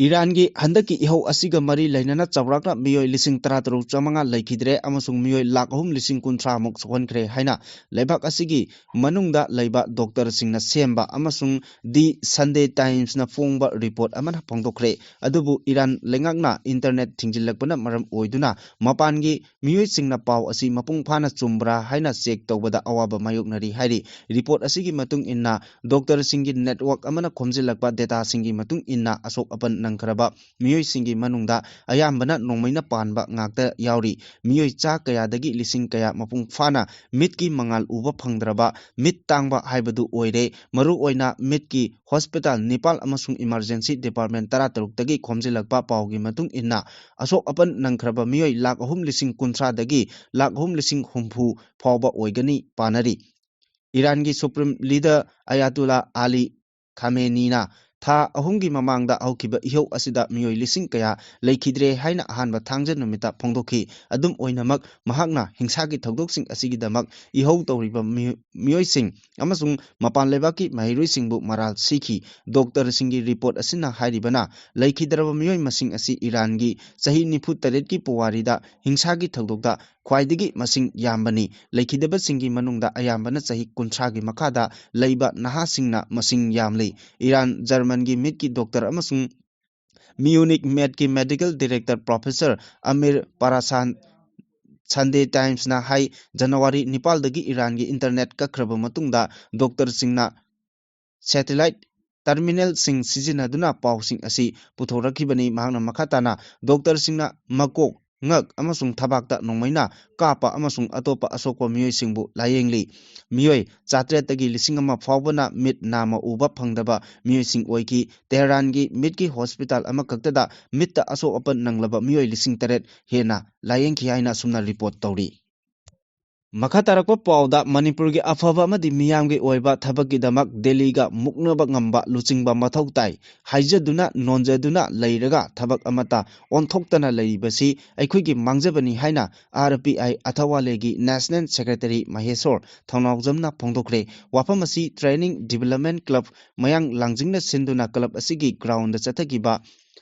ꯏꯔꯥꯟꯒꯤ ꯍꯟꯗꯛꯀꯤ ꯏꯍꯧ ꯑꯁꯤꯒ ꯃꯔꯤ ꯂꯩꯅꯅ ꯆꯥꯎꯔꯥꯛꯅ ꯃꯤꯑꯣꯏ ꯂꯤꯁꯤꯡ ꯇꯔꯥ ꯇꯔꯨꯛ ꯆꯥꯃꯉꯥ ꯂꯩꯈꯤꯗ꯭ꯔꯦ ꯑꯃꯁꯨꯡ ꯃꯤꯑꯣꯏ ꯂꯥꯈ ꯑꯍꯨꯝ ꯂꯤꯁꯤꯡ ꯀꯨꯟꯊ꯭ꯔꯥ ꯃꯨꯛ ꯁꯣꯛꯍꯟꯈ꯭ꯔꯦ ꯍꯥꯏꯅ ꯂꯩꯕꯥꯛ ꯑꯁꯤꯒꯤ ꯃꯅꯨꯡꯗ ꯂꯩꯕ ꯗꯣꯛꯇꯔꯁꯤꯡꯅ ꯁꯦꯝꯕ ꯑꯃꯁꯨꯡ ꯗꯤ ꯁꯟꯗꯦ ꯇꯥꯏꯝꯁꯅ ꯐꯣꯡꯕ ꯔꯤꯄꯣꯔꯠ ꯑꯃꯅ ꯐꯣꯡꯗꯣꯛꯈ꯭ꯔꯦ꯫ ꯑꯗꯨꯕꯨ ꯏꯔꯥꯟ ꯂꯩꯉꯥꯛꯅ ꯏꯟꯇꯔꯅꯦꯠ ꯊꯤꯡꯖꯤꯜꯂꯛꯄꯅ ꯃꯔꯝ ꯑꯣꯏꯗꯨꯅ ꯃꯄꯥꯟꯒꯤ ꯃꯤꯑꯣꯏꯁꯤꯡꯅ ꯄꯥꯎ ꯑꯁꯤ ꯃꯄꯨꯡ ꯐꯥꯅ ꯆꯨꯝꯕ꯭ꯔꯥ ꯍꯥꯏꯅ ꯆꯦꯛ ꯇꯧꯕꯗ ꯑꯋꯥꯕ ꯃꯥꯌꯣꯛꯅꯔꯤ ꯍꯥꯏꯔꯤ꯫ ꯔꯤꯄꯣꯔꯠ ꯑꯁꯤꯒꯤ ꯃꯇꯨꯡ ꯏꯟꯅ, ꯗꯣꯛꯇꯔꯁꯤꯡꯒꯤ ꯅꯦꯠꯋꯥꯔꯛ ꯑꯃꯅ ꯈꯣꯝꯖꯤꯜꯂꯛꯄ ꯗꯦꯇꯥꯁꯤꯡꯒꯤ ꯃꯇꯨꯡ ꯏꯟꯅ, ꯑꯁꯣꯛ ꯑꯄꯟ ꯅꯪꯈ꯭ꯔꯕ ꯃꯤꯑꯣꯏꯁꯤꯡꯒꯤ ꯃꯅꯨꯡꯗ ꯑꯌꯥꯝꯕꯅ ꯅꯣꯡꯃꯩꯅ ꯄꯥꯟꯕ ꯉꯥꯛꯇ ꯌꯥꯎꯔꯤ꯫ ꯃꯤꯑꯣꯏ ꯆꯥ ꯀꯌꯥꯗꯒꯤ ꯂꯤꯁꯤꯡ ꯀꯌꯥ ꯃꯄꯨꯡ ꯐꯥꯅ ꯃꯤꯠꯀꯤ ꯃꯉꯥꯜ ꯎꯕ ꯐꯪꯗ꯭ꯔꯕ, ꯃꯤꯠ ꯇꯥꯡꯕ ꯍꯥꯏꯕꯗꯨ ꯑꯣꯏꯔꯦ꯫ ꯃꯔꯨꯑꯣꯏꯅ ꯃꯤꯠꯀꯤ ꯍꯣꯁꯄꯤꯇꯥꯜ ꯅꯤꯄꯥꯜ ꯑꯃꯁꯨꯡ ꯏꯃꯔꯖꯦꯟꯁꯤ ꯗꯤꯄꯥꯔꯠꯃꯦꯟ ꯇꯔꯥ ꯇꯔꯨꯛꯇꯒꯤ ꯈꯣꯝꯖꯤꯜꯂꯛꯄ ꯄꯥꯎꯒꯤ ꯃꯇꯨꯡ ꯏꯟꯅ, ꯑꯁꯣꯛ ꯑꯄꯟ ꯅꯪꯈ꯭ꯔꯕ ꯃꯤꯑꯣꯏ ꯂꯥꯈ ꯑꯍꯨꯝ ꯂꯤꯁꯤꯡ ꯀꯨꯟꯊ꯭ꯔꯥꯗꯒꯤ ꯂꯥꯈ ꯑꯍꯨꯝ ꯂꯤꯁꯤꯡ ꯍꯨꯝꯐꯨ ꯐꯥꯎꯕ ꯑꯣꯏꯒꯅꯤ ꯄꯥꯅꯔꯤ꯫ ꯏꯔꯥꯟꯒꯤ ꯁꯨꯄ꯭ꯔꯤꯝ ꯂꯤꯗꯔ ꯑꯌꯥꯇꯨꯂꯥ ꯑꯂꯤ ꯈꯥꯃꯦꯅꯤꯅ ꯊꯥ ꯑꯍꯨꯝꯒꯤ ꯃꯃꯥꯡꯗ ꯍꯧꯈꯤꯕ ꯏꯍꯧ ꯑꯁꯤꯗ ꯃꯤꯑꯣꯏ ꯂꯤꯁꯤꯡ ꯀꯌꯥ ꯂꯩꯈꯤꯗ꯭ꯔꯦ ꯍꯥꯏꯅ ꯑꯍꯥꯟꯕ ꯊꯥꯡꯖ ꯅꯨꯃꯤꯠꯇ ꯐꯣꯡꯗꯣꯛꯈꯤ꯫ ꯑꯗꯨꯝ ꯑꯣꯏꯅꯃꯛ, ꯃꯍꯥꯛꯅ ꯍꯤꯡꯁꯥꯒꯤ ꯊꯧꯗꯣꯛꯁꯤꯡ ꯑꯁꯤꯒꯤꯗꯃꯛ ꯏꯍꯧ ꯇꯧꯔꯤꯕ ꯃꯤꯑꯣ-, ꯃꯤꯑꯣꯏꯁꯤꯡ ꯑꯃꯁꯨꯡ ꯃꯄꯥꯟ ꯂꯩꯕꯥꯛꯀꯤ ꯃꯍꯩꯔꯣꯏꯁꯤꯡꯕꯨ ꯃꯔꯥꯜ ꯁꯤꯈꯤ꯫ ꯗꯣꯛꯇꯔꯁꯤꯡꯒꯤ ꯔꯤꯄꯣꯔꯠ ꯑꯁꯤꯅ ꯍꯥꯏꯔꯤꯕꯅ, ꯂꯩꯈꯤꯗ꯭ꯔꯕ ꯃꯤꯑꯣꯏ ꯃꯁꯤꯡ ꯑꯁꯤ ꯏꯔꯥꯟꯒꯤ ꯆꯍꯤ ꯅꯤꯐꯨ ꯇꯔꯦꯠꯀꯤ ꯄꯨꯋꯥꯔꯤꯗ ꯍꯤꯡꯁꯥꯒꯤ ꯊꯧꯗꯣꯛꯇ ꯈ꯭ꯋꯥꯏꯗꯒꯤ ꯃꯁꯤꯡ ꯌꯥꯝꯕꯅꯤ꯫ ꯂꯩꯈꯤꯗꯕꯁꯤꯡꯒꯤ ꯃꯅꯨꯡꯗ ꯑꯌꯥꯝꯕꯅ ꯆꯍꯤ ꯀꯨꯟꯊ꯭ꯔꯥꯒꯤ ꯃꯈꯥꯗ ꯂꯩꯕ ꯅꯍꯥꯁꯤꯡꯅ ꯃꯁꯤꯡ ꯌꯥꯝꯂꯤ꯫ ꯏꯔꯥꯟ, ꯖꯔꯃꯟꯒꯤ ꯃꯤꯠꯀꯤ ꯗꯣꯛꯇꯔ ꯑꯃꯁꯨꯡ ꯃ꯭ꯌꯨꯅꯤꯛ ꯃꯦꯠꯀꯤ ꯃꯦꯗꯤꯀꯦꯜ ꯗꯤꯔꯦꯛꯇꯔ ꯄ꯭ꯔꯣꯐꯦꯁꯔ ꯑꯃꯤꯔ ꯄꯥꯔꯥꯁꯥꯟ ꯁꯟꯗꯦ ꯇꯥꯏꯝꯁꯅ ꯍꯥꯏ, ꯖꯅꯋꯥꯔꯤ ꯅꯤꯄꯥꯜꯗꯒꯤ ꯏꯔꯥꯟꯒꯤ ꯏꯟꯇꯔꯅꯦꯠ ꯀꯛꯈ꯭ꯔꯕ ꯃꯇꯨꯡꯗ ꯗꯣꯛꯇꯔꯁꯤꯡꯅ ꯁꯦꯇꯦꯂꯥꯏꯠ ꯇꯔꯃꯤꯅꯦꯜꯁꯤꯡ ꯁꯤꯖꯤꯟꯅꯗꯨꯅ ꯄꯥꯎꯁꯤꯡ ꯑꯁꯤ ꯄꯨꯊꯣꯔꯛꯈꯤꯕꯅꯤ꯫ ꯃꯍꯥꯛꯅ ꯃꯈꯥ ꯇꯥꯅ ꯗꯣꯛꯇꯔꯁꯤꯡꯅ ꯃꯀꯣꯛ, ꯉꯛ ꯑꯃꯁꯨꯡ ꯊꯕꯥꯛꯇ ꯅꯣꯡꯃꯩꯅ ꯀꯥꯞꯄ ꯑꯃꯁꯨꯡ ꯑꯇꯣꯞꯄ ꯑꯁꯣꯛꯄ ꯃꯤꯑꯣꯏꯁꯤꯡꯕꯨ ꯂꯥꯌꯦꯡꯂꯤ꯫ ꯃꯤꯑꯣꯏ ꯆꯥꯇ꯭ꯔꯦꯠꯇꯒꯤ ꯂꯤꯁꯤꯡ ꯑꯃ ꯐꯥꯎꯕꯅ ꯃꯤꯠ ꯅꯥꯝꯃ ꯎꯕ ꯐꯪꯗꯕ ꯃꯤꯑꯣꯏꯁꯤꯡ ꯑꯣꯏꯈꯤ꯫ ꯇꯦꯍꯔꯥꯟꯒꯤ ꯃꯤꯠꯀꯤ ꯍꯣꯁꯄꯤꯇꯥꯜ ꯑꯃꯈꯛꯇꯗ ꯃꯤꯠꯇ ꯑꯁꯣꯛ ꯑꯄꯟ ꯅꯪꯂꯕ ꯃꯤꯑꯣꯏ ꯂꯤꯁꯤꯡ ꯇꯔꯦꯠ ꯍꯦꯟꯅ ꯂꯥꯌꯦꯡꯈꯤ ꯍꯥꯏꯅ ꯑꯁꯨꯝꯅ ꯔꯤꯄꯣꯔꯠ ꯇꯧꯔꯤ꯫ ꯃꯈꯥ ꯇꯥꯔꯛꯄ ꯄꯥꯎꯗ, ꯃꯅꯤꯄꯨꯔꯒꯤ ꯑꯐꯕ ꯑꯃꯗꯤ ꯃꯤꯌꯥꯝꯒꯤ ꯑꯣꯏꯕ ꯊꯕꯛꯀꯤꯗꯃꯛ ꯗꯦꯜꯂꯤꯒ ꯃꯨꯛꯅꯕ ꯉꯝꯕ ꯂꯨꯆꯤꯡꯕ ꯃꯊꯧ ꯇꯥꯏ꯫ ꯍꯥꯏꯖꯗꯨꯅ ꯅꯣꯟꯖꯗꯨꯅ ꯂꯩꯔꯒ ꯊꯕꯛ ꯑꯃꯠꯇ ꯑꯣꯟꯊꯣꯛꯇꯅ ꯂꯩꯔꯤꯕꯁꯤ ꯑꯩꯈꯣꯏꯒꯤ ꯃꯥꯡꯖꯕꯅꯤ ꯍꯥꯏꯅ ꯑꯥꯔ ꯄꯤ ꯑꯥꯏ ꯑꯊꯋꯥꯂꯦꯒꯤ ꯅꯦꯁꯅꯦꯜ ꯁꯦꯀ꯭ꯔꯦꯇꯔꯤ ꯃꯍꯦꯁꯣꯔ ꯊꯧꯅꯥꯎꯖꯝꯅ ꯐꯣꯡꯗꯣꯛꯈ꯭ꯔꯦ꯫ ꯋꯥꯐꯝ ꯑꯁꯤ ꯇ꯭ꯔꯦꯅꯤꯡ ꯗꯤꯕꯦꯂꯞꯃꯦꯟ ꯀ꯭ꯂꯕ ꯃꯌꯥꯡ ꯂꯥꯡꯖꯤꯡꯅ ꯁꯤꯟꯗꯨꯅ ꯀ꯭ꯂꯕ ꯑꯁꯤꯒꯤ ꯒ꯭ꯔꯥꯎꯟꯗ ꯆꯠꯊꯈꯤꯕ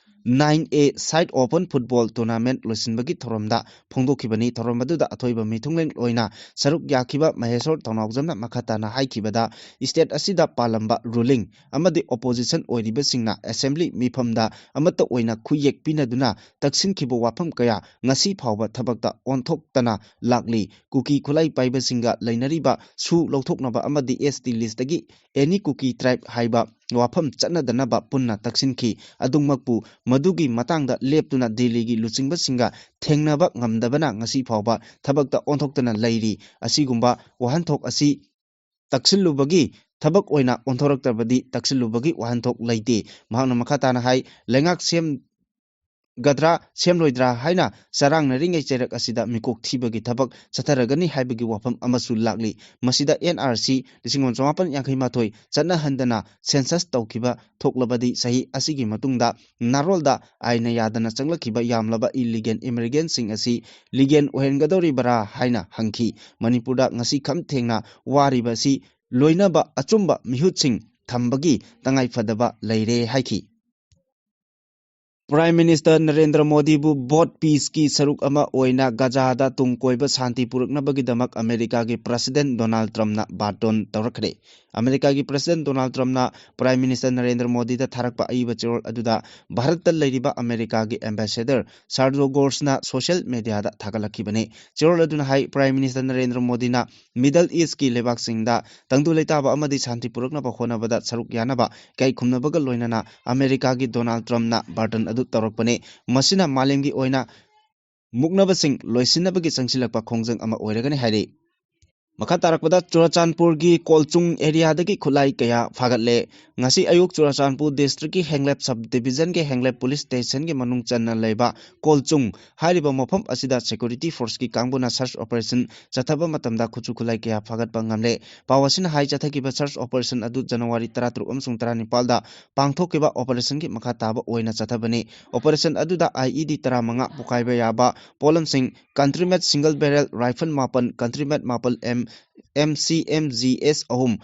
ꯅꯥꯏꯟ ꯑꯦ ꯁꯥꯏꯠ ꯑꯣꯄꯟ ꯐꯨꯠꯕꯣꯜ ꯇꯣꯔꯅꯥꯃꯦꯟꯠ ꯂꯣꯏꯁꯤꯟꯕꯒꯤ ꯊꯧꯔꯝꯗ ꯐꯣꯡꯗꯣꯛꯈꯤꯕꯅꯤ꯫ ꯊꯧꯔꯝ ꯑꯗꯨꯗ ꯑꯊꯣꯏꯕ ꯃꯤꯊꯨꯡꯂꯦꯟ ꯑꯣꯏꯅ ꯁꯔꯨꯛ ꯌꯥꯈꯤꯕ ꯃꯍꯦꯁꯣꯔ ꯊꯧꯅꯥꯎꯖꯝꯅ ꯃꯈꯥ ꯇꯥꯅ ꯍꯥꯏꯈꯤꯕꯗ, ꯁ꯭ꯇꯦꯠ ꯑꯁꯤꯗ ꯄꯥꯜꯂꯝꯕ ꯔꯨꯂꯤꯡ ꯑꯃꯗꯤ ꯑꯣꯄꯣꯖꯤꯁꯟ ꯑꯣꯏꯔꯤꯕꯁꯤꯡꯅ ꯑꯦꯁꯦꯝꯕ꯭ꯂꯤ ꯃꯤꯐꯝꯗ ꯑꯃꯠꯇ ꯑꯣꯏꯅ ꯈꯨꯌꯦꯛ ꯄꯤꯅꯗꯨꯅ ꯇꯛꯁꯤꯟꯈꯤꯕ ꯋꯥꯐꯝ ꯀꯌꯥ ꯉꯁꯤ ꯐꯥꯎꯕ ꯊꯕꯛꯇ ꯑꯣꯟꯊꯣꯛꯇꯅ ꯂꯥꯛꯂꯤ꯫ ꯀꯨꯀꯤ ꯈꯨꯠꯂꯥꯏ ꯄꯥꯏꯕꯁꯤꯡꯒ ꯂꯩꯅꯔꯤꯕ ꯁꯨ ꯂꯧꯊꯣꯛꯅꯕ ꯑꯃꯗꯤ ꯑꯦꯁ ꯇꯤ ꯂꯤꯁꯇꯒꯤ ꯑꯦꯅꯤ ꯀꯨꯀꯤ ꯇ꯭ꯔꯥꯏꯕ ꯍꯥꯏꯕ ꯋꯥꯐꯝ ꯆꯠꯅꯗꯅꯕ ꯄꯨꯟꯅ ꯇꯛꯁꯤꯟꯈꯤ꯫ ꯑꯗꯨꯃꯛꯄꯨ ꯃꯗꯨꯒꯤ ꯃꯇꯥꯡꯗ ꯂꯦꯞꯇꯨꯅ ꯗꯦꯜꯂꯤꯒꯤ ꯂꯨꯆꯤꯡꯕꯁꯤꯡꯒ ꯊꯦꯡꯅꯕ ꯉꯝꯗꯕꯅ ꯉꯁꯤ ꯐꯥꯎꯕ ꯊꯕꯛꯇ ꯑꯣꯟꯊꯣꯛꯇꯅ ꯂꯩꯔꯤ꯫ ꯑꯁꯤꯒꯨꯝꯕ ꯋꯥꯍꯟꯊꯣꯛ ꯑꯁꯤ ꯇꯛꯁꯤꯜꯂꯨꯕꯒꯤ ꯊꯕꯛ ꯑꯣꯏꯅ ꯑꯣꯟꯊꯣꯔꯛꯇ꯭ꯔꯕꯗꯤ ꯇꯛꯁꯤꯜꯂꯨꯕꯒꯤ ꯋꯥꯍꯟꯊꯣꯛ ꯂꯩꯇꯦ꯫ ꯃꯍꯥꯛꯅ ꯃꯈꯥ ꯇꯥꯅ ꯍꯥꯏ, ꯂꯩꯉꯥꯛ ꯁꯦꯝꯒꯗ꯭ꯔꯥ ꯁꯦꯝꯂꯣꯏꯗ꯭ꯔꯥ ꯍꯥꯏꯅ ꯆꯔꯥꯡꯅꯔꯤꯉꯩ ꯆꯩꯔꯛ ꯑꯁꯤꯗ ꯃꯤꯀꯣꯛ ꯊꯤꯕꯒꯤ ꯊꯕꯛ ꯆꯠꯊꯔꯒꯅꯤ ꯍꯥꯏꯕꯒꯤ ꯋꯥꯐꯝ ꯑꯃꯁꯨ ꯂꯥꯛꯂꯤ꯫ ꯃꯁꯤꯗ ꯑꯦꯟ ꯑꯥꯔ ꯁꯤ ꯂꯤꯁꯤꯡ ꯑꯃ ꯆꯃꯥꯄꯟ ꯌꯥꯡꯈꯩ ꯃꯥꯊꯣꯏ ꯆꯠꯅꯍꯟꯗꯅ ꯁꯦꯟꯁꯁ ꯇꯧꯈꯤꯕ ꯊꯣꯛꯂꯕꯗꯤ ꯆꯍꯤ ꯑꯁꯤꯒꯤ ꯃꯇꯨꯡꯗ ꯅꯥꯔꯣꯜꯗ ꯑꯥꯏꯟꯅ ꯌꯥꯗꯅ ꯆꯪꯂꯛꯈꯤꯕ ꯌꯥꯝꯂꯕ ꯏꯂꯤꯒꯦꯜ ꯏꯃꯤꯒ꯭ꯔꯦꯟꯁꯤꯡ ꯑꯁꯤ ꯂꯤꯒꯦꯜ ꯑꯣꯏꯍꯟꯒꯗꯧꯔꯤꯕꯔꯥ ꯍꯥꯏꯅ ꯍꯪꯈꯤ꯫ ꯃꯅꯤꯄꯨꯔꯗ ꯉꯁꯤ ꯈꯝ ꯊꯦꯡꯅ ꯋꯥꯔꯤꯕ ꯑꯁꯤ ꯂꯣꯏꯅꯕ ꯑꯆꯨꯝꯕ ꯃꯤꯍꯨꯠꯁꯤꯡ ꯊꯝꯕꯒꯤ ꯇꯉꯥꯏꯐꯗꯕ ꯂꯩꯔꯦ ꯍꯥꯏꯈꯤ꯫ ꯄ꯭ꯔꯥꯏꯝ ꯃꯤꯅꯤꯁꯇꯔ ꯅꯔꯦꯟꯗ꯭ꯔ ꯃꯣꯗꯤꯕꯨ ꯚꯣꯠ ꯄꯤꯁꯀꯤ ꯁꯔꯨꯛ ꯑꯃ ꯑꯣꯏꯅ ꯒꯖꯥꯗ ꯇꯨꯡ ꯀꯣꯏꯕ ꯁꯥꯟꯇꯤ ꯄꯨꯔꯛꯅꯕꯒꯤꯗꯃꯛ ꯑꯃꯦꯔꯤꯀꯥꯒꯤ ꯄ꯭ꯔꯁꯤꯗꯦꯟ ꯗꯣꯅꯥꯜꯗ ꯇ꯭ꯔꯝꯞꯅ ꯕꯥꯔꯇꯣꯟ ꯇꯧꯔꯛꯈ꯭ꯔꯦ꯫ ꯑꯃꯦꯔꯤꯀꯥꯒꯤ ꯄ꯭ꯔꯁꯤꯗꯦꯟ ꯗꯣꯅꯥꯜꯗ ꯇ꯭ꯔꯝꯞꯅ ꯄ꯭ꯔꯥꯏꯝ ꯃꯤꯅꯤꯁꯇꯔ ꯅꯔꯦꯟꯗ꯭ꯔ ꯃꯣꯗꯤꯗ ꯊꯥꯔꯛꯄ ꯑꯏꯕ ꯆꯦꯔꯣꯜ ꯑꯗꯨꯗ ꯚꯥꯔꯠꯇ ꯂꯩꯔꯤꯕ ꯑꯃꯦꯔꯤꯀꯥꯒꯤ ꯑꯦꯝꯕꯦꯁꯦꯗꯔ ꯁꯥꯔꯖꯣ ꯒꯣꯔꯁꯅ ꯁꯣꯁꯤꯌꯦꯜ ꯃꯦꯗꯤꯌꯥꯗ ꯊꯥꯒꯠꯂꯛꯈꯤꯕꯅꯤ꯫ ꯆꯦꯔꯣꯜ ꯑꯗꯨꯅ ꯍꯥꯏ, ꯄ꯭ꯔꯥꯏꯝ ꯃꯤꯅꯤꯁꯇꯔ ꯅꯔꯦꯟꯗ꯭ꯔ ꯃꯣꯗꯤꯅ ꯃꯤꯗꯜ ꯏꯁꯀꯤ ꯂꯩꯕꯥꯛꯁꯤꯡꯗ ꯇꯪꯗꯨ ꯂꯩꯇꯥꯕ ꯑꯃꯗꯤ ꯁꯥꯟꯇꯤ ꯄꯨꯔꯛꯅꯕ ꯍꯣꯠꯅꯕꯗ ꯁꯔꯨꯛ ꯌꯥꯅꯕ ꯏꯀꯥꯏ ꯈꯨꯝꯅꯕꯒ ꯂꯣꯏꯅꯅ ꯑꯃꯦꯔꯤꯀꯥꯒꯤ ꯗꯣꯅꯥꯜꯗ ꯇ꯭ꯔꯝꯞꯅ ꯕꯥꯔꯇꯟ ꯑꯗꯨ ꯇꯧꯔꯛꯄꯅꯤ꯫ ꯃꯁꯤꯅ ꯃꯥꯂꯦꯝꯒꯤ ꯑꯣꯏꯅ ꯃꯨꯛꯅꯕꯁꯤꯡ ꯂꯣꯏꯁꯤꯟꯅꯕꯒꯤ ꯆꯪꯁꯤꯜꯂꯛꯄ ꯈꯣꯡꯖꯪ ꯑꯃ ꯑꯣꯏꯔꯒꯅꯤ ꯍꯥꯏꯔꯤ꯫ ꯃꯈꯥ ꯇꯥꯔꯛꯄꯗ ꯆꯨꯔꯆꯥꯟꯄꯨꯔꯒꯤ ꯀꯣꯜꯆꯨꯡ ꯑꯦꯔꯤꯌꯥꯗꯒꯤ ꯈꯨꯠꯂꯥꯏ ꯀꯌꯥ ꯐꯥꯒꯠꯂꯦ꯫ ꯉꯁꯤ ꯑꯌꯨꯛ ꯆꯨꯔꯆꯥꯟꯄꯨꯔ ꯗꯤꯁꯇ꯭ꯔꯤꯛꯀꯤ ꯍꯦꯡꯂꯦꯞ ꯁꯕ ꯗꯤꯕꯤꯖꯟꯒꯤ ꯍꯦꯡꯂꯦꯞ ꯄꯨꯂꯤꯁ ꯁ꯭ꯇꯦꯁꯟꯒꯤ ꯃꯅꯨꯡ ꯆꯟꯅ ꯂꯩꯕ ꯀꯣꯜꯆꯨꯡ ꯍꯥꯏꯔꯤꯕ ꯃꯐꯝ ꯑꯁꯤꯗ ꯁꯦꯀ꯭ꯌꯨꯔꯤꯇꯤ ꯐꯣꯔꯁꯀꯤ ꯀꯥꯡꯕꯨꯅ ꯁꯔꯆ ꯑꯣꯄꯔꯦꯁꯟ ꯆꯠꯊꯕ ꯃꯇꯝꯗ ꯈꯨꯠꯁꯨ ꯈꯨꯠꯂꯥꯏ ꯀꯌꯥ ꯐꯥꯒꯠꯄ ꯉꯝꯂꯦ꯫ ꯄꯥꯎ ꯑꯁꯤꯅ ꯍꯥꯏ, ꯆꯠꯊꯈꯤꯕ ꯁꯔꯆ ꯑꯣꯄꯔꯦꯁꯟ ꯑꯗꯨ ꯖꯅꯋꯥꯔꯤ ꯇꯔꯥꯇꯔꯨꯛ ꯑꯃꯁꯨꯡ ꯇꯔꯥꯅꯤꯄꯥꯜꯗ ꯄꯥꯡꯊꯣꯛꯈꯤꯕ ꯑꯣꯄꯔꯦꯁꯟꯒꯤ ꯃꯈꯥ ꯇꯥꯕ ꯑꯣꯏꯅ ꯆꯠꯊꯕꯅꯤ꯫ ꯑꯣꯄꯔꯦꯁꯟ ꯑꯗꯨꯗ ꯑꯥꯏ ꯏ ꯗꯤ ꯇꯔꯥꯃꯉꯥ ꯄꯣꯈꯥꯏꯕ ꯌꯥꯕ ꯄꯣꯠꯂꯝꯁꯤꯡ, ꯀꯟꯇ꯭ꯔꯤꯃꯦꯠ ꯁꯤꯡꯒꯜ ꯕꯦꯔꯦꯜ ꯔꯥꯏꯐꯜ ꯃꯥꯄꯟ, ꯀꯟꯇ꯭ꯔꯤꯃꯦꯠ ꯃꯥꯄꯜ M, M C M G S ꯑꯍꯨꯝ,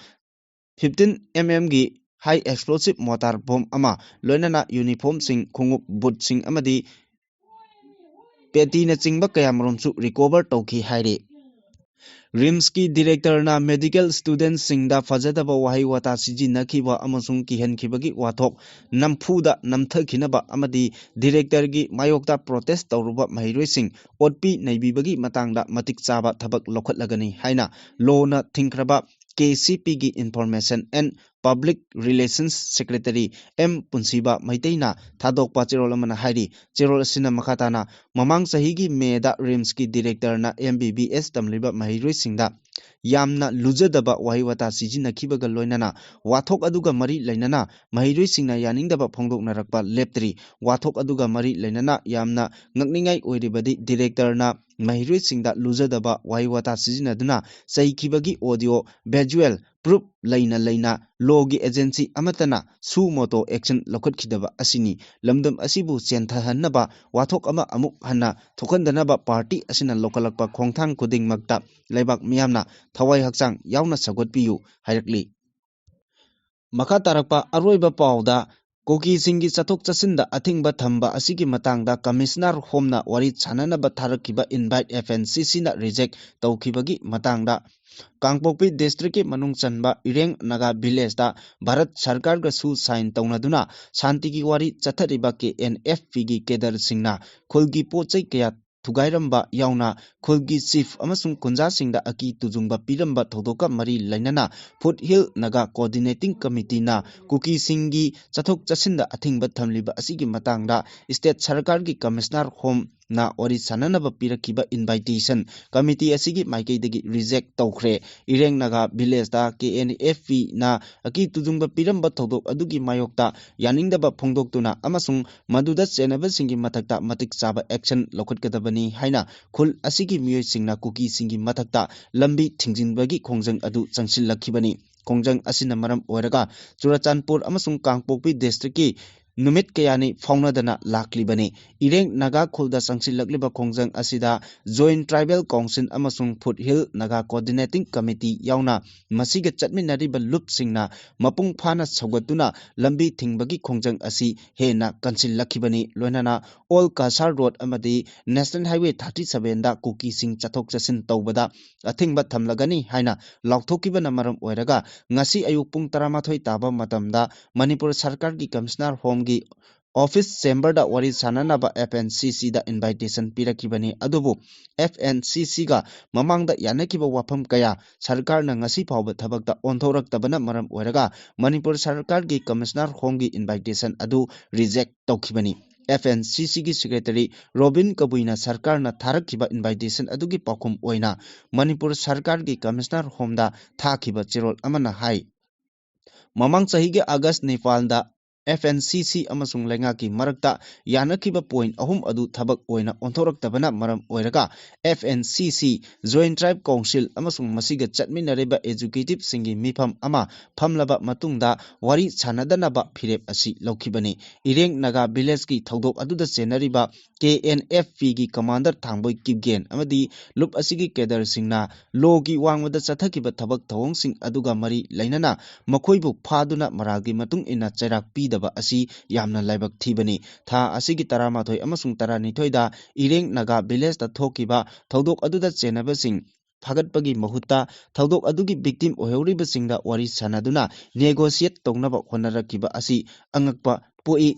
ꯐꯤꯐꯇꯤꯟ ꯑꯦꯝ ꯑꯦꯝꯒꯤ ꯍꯥꯏ ꯑꯦꯛꯁꯄ꯭ꯂꯣꯁꯤꯞ ꯃꯣꯔꯇꯥꯔ ꯕꯣꯝ ꯑꯃ, ꯂꯣꯏꯅꯅ ꯌꯨꯅꯤꯐꯣꯔꯝꯁꯤꯡ, ꯈꯣꯡꯎꯞ, ꯕꯨꯠꯁꯤꯡ ꯑꯃꯗꯤ ꯄꯦꯇꯤꯅꯆꯤꯡꯕ ꯀꯌꯥꯃꯔꯨꯝꯁꯨ ꯔꯤꯀꯣꯚꯔ ꯇꯧꯈꯤ ꯍꯥꯏꯔꯤ꯫ ꯔꯤꯝꯁꯀꯤ ꯗꯤꯔꯦꯛꯇꯔꯅ ꯃꯦꯗꯤꯀꯦꯜ ꯁ꯭ꯇꯨꯗꯦꯟꯠꯁꯤꯡꯗ ꯐꯖꯗꯕ ꯋꯥꯍꯩ ꯋꯥꯇꯥ ꯁꯤꯖꯤꯟꯅꯈꯤꯕ ꯑꯃꯁꯨꯡ ꯀꯤꯍꯟꯈꯤꯕꯒꯤ ꯋꯥꯊꯣꯛ ꯅꯝꯐꯨꯗ ꯅꯝꯊꯈꯤꯅꯕ ꯑꯃꯗꯤ ꯗꯤꯔꯦꯛꯇꯔꯒꯤ ꯃꯥꯌꯣꯛꯇ ꯄ꯭ꯔꯣꯇꯦꯁ ꯇꯧꯔꯨꯕ ꯃꯍꯩꯔꯣꯏꯁꯤꯡ ꯑꯣꯠꯄꯤ ꯅꯩꯕꯤꯕꯒꯤ ꯃꯇꯥꯡꯗ ꯃꯇꯤꯛ ꯆꯥꯕ ꯊꯕꯛ ꯂꯧꯈꯠꯂꯒꯅꯤ ꯍꯥꯏꯅ ꯂꯣꯅ ꯊꯤꯡꯈ꯭ꯔꯕ ꯀꯦ ꯁꯤ ꯄꯤꯒꯤ information and public relations secretary M Punshiba ꯃꯩꯇꯩꯅ ꯊꯥꯗꯣꯛꯄ ꯆꯦꯔꯣꯜ ꯑꯃꯅ ꯍꯥꯏꯔꯤ꯫ ꯆꯦꯔꯣꯜ ꯑꯁꯤꯅ ꯃꯈꯥ ꯇꯥꯅ ꯃꯃꯥꯡ ꯆꯍꯤꯒꯤ ꯃꯦꯗ ꯔꯤꯝꯁꯀꯤ ꯗꯤꯔꯦꯛꯇꯔꯅ ꯑꯦꯝ ꯕꯤ ꯕꯤ ꯑꯦꯁ ꯇꯝꯂꯤꯕ ꯃꯍꯩꯔꯣꯏꯁꯤꯡꯗ ꯌꯥꯝꯅ ꯂꯨꯖꯗꯕ ꯋꯥꯍꯩ ꯋꯥꯇꯥ ꯁꯤꯖꯤꯟꯅꯈꯤꯕꯒ ꯂꯣꯏꯅꯅ ꯋꯥꯊꯣꯛ ꯑꯗꯨꯒ ꯃꯔꯤ ꯂꯩꯅꯅ ꯃꯍꯩꯔꯣꯏꯁꯤꯡꯅ ꯌꯥꯅꯤꯡꯗꯕ ꯐꯣꯡꯗꯣꯛꯅꯔꯛꯄ ꯂꯦꯞꯇ꯭ꯔꯤ꯫ ꯋꯥꯊꯣꯛ ꯑꯗꯨꯒ ꯃꯔꯤ ꯂꯩꯅꯅ ꯌꯥꯝꯅ ꯉꯛꯅꯤꯡꯉꯥꯏ ꯑꯣꯏꯔꯤꯕꯗꯤ ꯗꯤꯔꯦꯛꯇꯔꯅ ꯃꯍꯩꯔꯣꯏꯁꯤꯡꯗ ꯂꯨꯖꯗꯕ ꯋꯥꯍꯩ ꯋꯥꯇꯥ ꯁꯤꯖꯤꯟꯅꯗꯨꯅ ꯆꯩꯈꯤꯕꯒꯤ ꯑꯣꯗꯤꯑꯣ ꯚꯤꯖꯨꯑꯦꯜ ꯄ꯭ꯔꯨꯐ ꯂꯩꯅ ꯂꯩꯅ ꯂꯣꯒꯤ ꯑꯦꯖꯦꯟꯁꯤ ꯑꯃꯠꯇꯅ ꯁꯨ ꯃꯣꯇꯣ ꯑꯦꯛꯁꯟ ꯂꯧꯈꯠꯈꯤꯗꯕ ꯑꯁꯤꯅꯤ꯫ ꯂꯝꯗꯝ ꯑꯁꯤꯕꯨ ꯆꯦꯟꯊꯍꯟꯅꯕ ꯋꯥꯊꯣꯛ ꯑꯃ ꯑꯃꯨꯛ ꯍꯟꯅ ꯊꯣꯛꯍꯟꯗꯅꯕ ꯄꯥꯔꯇꯤ ꯑꯁꯤꯅ ꯂꯧꯈꯠꯂꯛꯄ ꯈꯣꯡꯊꯥꯡ ꯈꯨꯗꯤꯡꯃꯛꯇ ꯂꯩꯕꯥꯛ ꯃꯤꯌꯥꯝꯅ ꯊꯋꯥꯏ ꯍꯛꯆꯥꯡ ꯌꯥꯎꯅ ꯁꯧꯒꯠꯄꯤꯌꯨ ꯍꯥꯏꯔꯛꯂꯤ꯫ ꯃꯈꯥ ꯇꯥꯔꯛꯄ ꯑꯔꯣꯏꯕ ꯄꯥꯎꯗ, ꯀꯨꯀꯤꯁꯤꯡꯒꯤ ꯆꯠꯊꯣꯛ ꯆꯠꯁꯤꯟꯗ ꯑꯊꯤꯡꯕ ꯊꯝꯕ ꯑꯁꯤꯒꯤ ꯃꯇꯥꯡꯗ ꯀꯃꯤꯁꯅꯔ ꯍꯣꯝꯅ ꯋꯥꯔꯤ ꯁꯥꯟꯅꯅꯕ ꯊꯥꯔꯛꯈꯤꯕ ꯏꯟꯚꯥꯏꯠ ꯑꯦꯐ ꯑꯦꯟ ꯁꯤ ꯁꯤꯅ ꯔꯤꯖꯦꯛ ꯇꯧꯈꯤꯕꯒꯤ ꯃꯇꯥꯡꯗ, ꯀꯥꯡꯄꯣꯛꯄꯤ ꯗꯤꯁꯇ꯭ꯔꯤꯛꯀꯤ ꯃꯅꯨꯡ ꯆꯟꯕ ꯏꯔꯦꯡ ꯅꯥꯒꯥ ꯚꯤꯂꯦꯖꯇ ꯚꯥꯔꯠ ꯁꯔꯀꯥꯔꯒꯁꯨ ꯁꯥꯏꯟ ꯇꯧꯅꯗꯨꯅ ꯁꯥꯟꯇꯤꯒꯤ ꯋꯥꯔꯤ ꯆꯠꯊꯔꯤꯕ ꯀꯦ ꯑꯦꯟ ꯑꯦꯐ ꯄꯤꯒꯤ ꯀꯦꯗꯔꯁꯤꯡꯅ ꯈꯨꯜꯒꯤ ꯄꯣꯠ ꯆꯩ ꯀꯌꯥ ꯊꯨꯒꯥꯏꯔꯝꯕ ꯌꯥꯎꯅ ꯈꯨꯜꯒꯤ ꯆꯤꯐ ꯑꯃꯁꯨꯡ ꯈꯨꯟꯖꯥꯁꯤꯡꯗ ꯑꯀꯤ ꯇꯨꯖꯨꯡꯕ ꯄꯤꯔꯝꯕ ꯊꯧꯗꯣꯛꯀ ꯃꯔꯤ ꯂꯩꯅꯅ ꯐꯨꯠ ꯍꯤꯜ ꯅꯥꯒꯥ ꯀꯣꯑꯣꯔꯗꯤꯅꯦꯇꯤꯡ ꯀꯃꯤꯇꯤꯅ ꯀꯨꯀꯤꯁꯤꯡꯒꯤ ꯆꯠꯊꯣꯛ ꯆꯠꯁꯤꯟꯗ ꯑꯊꯤꯡꯕ ꯊꯝꯂꯤꯕ ꯑꯁꯤꯒꯤ ꯃꯇꯥꯡꯗ ꯁ꯭ꯇꯦꯠ ꯁꯔꯀꯥꯔꯒꯤ ꯀꯃꯤꯁꯅꯔ ꯍꯣꯝ ꯅ ꯋꯥꯔꯤ ꯁꯥꯟꯅꯅꯕ ꯄꯤꯔꯛꯈꯤꯕ invitation committee ꯑꯁꯤꯒꯤ ꯃꯥꯏꯀꯩꯗꯒꯤ reject ꯇꯧꯈ꯭ꯔꯦ꯫ ꯏꯔꯦꯡ ꯅꯥꯒꯥ village ꯇ K N F P ꯅ ꯑꯀꯤ ꯇꯨꯖꯨꯡꯕ ꯄꯤꯔꯝꯕ ꯊꯧꯗꯣꯛ ꯑꯗꯨꯒꯤ ꯃꯥꯌꯣꯛꯇ ꯌꯥꯅꯤꯡꯗꯕ ꯐꯣꯡꯗꯣꯛꯇꯨꯅ ꯑꯃꯁꯨꯡ ꯃꯗꯨꯗ ꯆꯦꯟꯅꯕꯁꯤꯡꯒꯤ ꯃꯊꯛꯇ ꯃꯇꯤꯛ ꯆꯥꯕ action ꯂꯧꯈꯠꯀꯗꯕꯅꯤ ꯍꯥꯏꯅ ꯈꯨꯜ ꯑꯁꯤꯒꯤ ꯃꯤꯑꯣꯏꯁꯤꯡꯅ ꯀꯨꯀꯤꯁꯤꯡꯒꯤ ꯃꯊꯛꯇ ꯂꯝꯕꯤ ꯊꯤꯡꯖꯤꯟꯕꯒꯤ ꯈꯣꯡꯖꯪ ꯑꯗꯨ ꯆꯪꯁꯤꯜꯂꯛꯈꯤꯕꯅꯤ꯫ ꯈꯣꯡꯖꯪ ꯑꯁꯤꯅ ꯃꯔꯝ ꯑꯣꯏꯔꯒ ꯆꯨꯔꯆꯥꯟꯄꯨꯔ ꯑꯃꯁꯨꯡ ꯀꯥꯡꯄꯣꯛꯄꯤ district ꯀꯤ ꯅꯨꯃꯤꯠ ꯀꯌꯥꯅꯤ ꯐꯥꯎꯅꯗꯅ ꯂꯥꯛꯂꯤꯕꯅꯤ꯫ ꯏꯔꯦꯡ ꯅꯥꯒꯥ ꯈꯨꯜꯗ ꯆꯪꯁꯤꯜꯂꯛꯂꯤꯕ ꯈꯣꯡꯖꯪ ꯑꯁꯤꯗ Joint Tribal Council ꯑꯃꯁꯨꯡ Foothill Naga Coordinating Committee ꯌꯥꯎꯅ ꯃꯁꯤꯒ ꯆꯠꯃꯤꯟꯅꯔꯤꯕ ꯂꯨꯞꯁꯤꯡꯅ ꯃꯄꯨꯡ ꯐꯥꯅ ꯁꯧꯒꯠꯇꯨꯅ ꯂꯝꯕꯤ ꯊꯤꯡꯕꯒꯤ ꯈꯣꯡꯖꯪ ꯑꯁꯤ ꯍꯦꯟꯅ ꯀꯟꯁꯤꯜꯂꯛꯈꯤꯕꯅꯤ꯫ ꯂꯣꯏꯅꯅ Old Cachar Road ꯑꯃꯗꯤ National Highway thirty seven ꯗ ꯀꯨꯀꯤꯁꯤꯡ ꯆꯠꯊꯣꯛ ꯆꯠꯁꯤꯟ ꯇꯧꯕꯗ ꯑꯊꯤꯡꯕ ꯊꯝꯂꯒꯅꯤ ꯍꯥꯏꯅ ꯂꯥꯎꯊꯣꯛꯈꯤꯕꯅ ꯃꯔꯝ ꯑꯣꯏꯔꯒ ꯉꯁꯤ ꯑꯌꯨꯛ ꯄꯨꯡ ꯇꯔꯥꯃꯥꯊꯣꯏ ꯇꯥꯕ ꯃꯇꯝꯗ ꯃꯅꯤꯄꯨꯔ ꯁꯔꯀꯥꯔꯒꯤ Commissioner Home ꯒꯤ office chamber ꯗ ꯋꯥꯔꯤ ꯁꯥꯟꯅꯅꯕ F N C C ꯗ invitation ꯄꯤꯔꯛꯈꯤꯕꯅꯤ꯫ ꯑꯗꯨꯕꯨ F N C C ꯒ ꯃꯃꯥꯡꯗ ꯌꯥꯅꯈꯤꯕ ꯋꯥꯐꯝ ꯀꯌꯥ ꯁꯔꯀꯥꯔꯅ ꯉꯁꯤ ꯐꯥꯎꯕ ꯊꯕꯛꯇ ꯑꯣꯟꯊꯣꯔꯛꯇꯕꯅ ꯃꯔꯝ ꯑꯣꯏꯔꯒ ꯃꯅꯤꯄꯨꯔ ꯁꯔꯀꯥꯔꯒꯤ Commissioner Home ꯒꯤ invitation ꯑꯗꯨ reject ꯇꯧꯈꯤꯕꯅꯤ꯫ F N C C ꯒꯤ secretary ꯔꯣꯕꯤꯟ ꯀꯕꯨꯏꯅ ꯁꯔꯀꯥꯔꯅ ꯊꯥꯔꯛꯈꯤꯕ invitation ꯑꯗꯨꯒꯤ ꯄꯥꯎꯈꯨꯝ ꯑꯣꯏꯅ ꯃꯅꯤꯄꯨꯔ ꯁꯔꯀꯥꯔꯒꯤ Commissioner Home ꯗ ꯊꯥꯈꯤꯕ ꯆꯦꯔꯣꯜ ꯑꯃꯅ ꯍꯥꯏ, ꯃꯃꯥꯡ ꯆꯍꯤꯒꯤ August ꯅꯤꯄꯥꯟꯗ F N C C ꯑꯃꯁꯨꯡ ꯂꯩꯉꯥꯛꯀꯤ ꯃꯔꯛꯇ ꯌꯥꯅꯈꯤꯕ point ꯑꯍꯨꯝ ꯑꯗꯨ ꯊꯕꯛ ꯑꯣꯏꯅ ꯑꯣꯟꯊꯣꯔꯛꯇꯕꯅ ꯃꯔꯝ ꯑꯣꯏꯔꯒ F N C C, Joint Tribe Council ꯑꯃꯁꯨꯡ ꯃꯁꯤꯒ ꯆꯠꯃꯤꯟꯅꯔꯤꯕ executive ꯁꯤꯡꯒꯤ ꯃꯤꯐꯝ ꯑꯃ ꯐꯝꯂꯕ ꯃꯇꯨꯡꯗ ꯋꯥꯔꯤ ꯁꯥꯟꯅꯗꯅꯕ ꯐꯤꯔꯦꯞ ꯑꯁꯤ ꯂꯧꯈꯤꯕꯅꯤ꯫ ꯏꯔꯦꯡ ꯅꯥꯒꯥ village ꯀꯤ ꯊꯧꯗꯣꯛ ꯑꯗꯨꯗ ꯆꯦꯟꯅꯔꯤꯕ K N F P ꯒꯤ commander ꯊꯥꯡꯕꯣꯏ ꯀꯤꯞꯒꯦꯟ ꯑꯃꯗꯤ ꯂꯨꯞ ꯑꯁꯤꯒꯤ cadre ꯁꯤꯡꯅ law ꯒꯤ ꯋꯥꯡꯃꯗ ꯆꯠꯊꯈꯤꯕ ꯊꯕꯛ ꯊꯧꯑꯣꯡꯁꯤꯡ ꯑꯗꯨꯒ ꯃꯔꯤ ꯂꯩꯅꯅ ꯃꯈꯣꯏꯕꯨ ꯐꯥꯗꯨꯅ ꯃꯔꯥꯜꯒꯤ ꯃꯇꯨꯡ ꯏꯟꯅ ꯆꯩꯔꯥꯛ ꯄꯤꯗꯕ ꯑꯁꯤ ꯌꯥꯝꯅ ꯂꯥꯏꯕꯛ ꯊꯤꯕꯅꯤ꯫ ꯊꯥ ꯑꯁꯤꯒꯤ ꯇꯔꯥꯃꯥꯊꯣꯏ ꯑꯃꯁꯨꯡ ꯇꯔꯥꯅꯤꯊꯣꯏꯗ ꯏꯔꯦꯡ ꯅꯥꯒꯥ village ꯇ ꯊꯣꯛꯈꯤꯕ ꯊꯧꯗꯣꯛ ꯑꯗꯨꯗ ꯆꯦꯟꯅꯕꯁꯤꯡ ꯐꯥꯒꯠꯄꯒꯤ ꯃꯍꯨꯠꯇ ꯊꯧꯗꯣꯛ ꯑꯗꯨꯒꯤ victim ꯑꯣꯏꯍꯧꯔꯤꯕꯁꯤꯡꯗ ꯋꯥꯔꯤ ꯁꯥꯟꯅꯗꯨꯅ negotiate ꯇꯧꯅꯕ ꯍꯣꯠꯅꯔꯛꯈꯤꯕ ꯑꯁꯤ ꯑꯉꯛꯄ ꯄꯣꯛꯏ꯫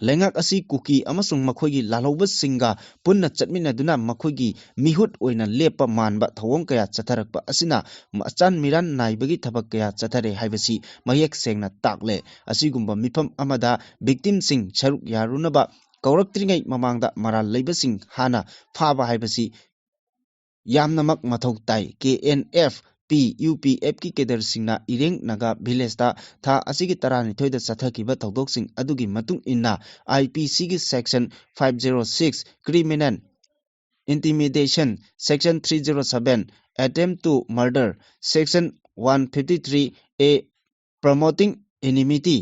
ꯂꯩꯉꯥꯛ ꯑꯁꯤ ꯀꯨꯀꯤ ꯑꯃꯁꯨꯡ ꯃꯈꯣꯏꯒꯤ ꯂꯥꯜꯍꯧꯕꯁꯤꯡꯒ ꯄꯨꯟꯅ ꯆꯠꯃꯤꯟꯅꯗꯨꯅ ꯃꯈꯣꯏꯒꯤ ꯃꯤꯍꯨꯠ ꯑꯣꯏꯅ ꯂꯦꯞꯄ ꯃꯥꯟꯕ ꯊꯧꯑꯣꯡ ꯀꯌꯥ ꯆꯠꯊꯔꯛꯄ ꯑꯁꯤꯅ ꯑꯆꯥꯟ ꯃꯤꯔꯥꯟ ꯅꯥꯏꯕꯒꯤ ꯊꯕꯛ ꯀꯌꯥ ꯆꯠꯊꯔꯦ ꯍꯥꯏꯕꯁꯤ ꯃꯌꯦꯛ ꯁꯦꯡꯅ ꯇꯥꯛꯂꯦ꯫ ꯑꯁꯤꯒꯨꯝꯕ ꯃꯤꯐꯝ ꯑꯃꯗ victim ꯁꯤꯡ ꯁꯔꯨꯛ ꯌꯥꯔꯨꯅꯕ ꯀꯧꯔꯛꯇ꯭ꯔꯤꯉꯩ ꯃꯃꯥꯡꯗ ꯃꯔꯥꯜ ꯂꯩꯕꯁꯤꯡ ꯍꯥꯟꯅ ꯐꯥꯕ ꯍꯥꯏꯕꯁꯤ ꯌꯥꯝꯅꯃꯛ ꯃꯊꯧ ꯇꯥꯏ꯫ ꯀꯦ ꯑꯦꯟ ꯑꯦꯐ ꯄꯤ ꯌꯨ ꯄꯤ ꯑꯦꯐꯀꯤ ꯀꯦꯗꯔꯁꯤꯡꯅ ꯏꯔꯦꯡ ꯅꯥꯒꯥ ꯚꯤꯂꯦꯖꯇ ꯊꯥ ꯑꯁꯤꯒꯤ ꯇꯔꯥꯅꯤꯊꯣꯏꯗ ꯆꯠꯊꯈꯤꯕ ꯊꯧꯗꯣꯛꯁꯤꯡ ꯑꯗꯨꯒꯤ ꯃꯇꯨꯡ ꯏꯟꯅ, ꯑꯥꯏ ꯄꯤ ꯁꯤꯒꯤ section five zero six, criminal intimidation, section three zero seven, attempt to murder, section one fifty three A, promoting enmity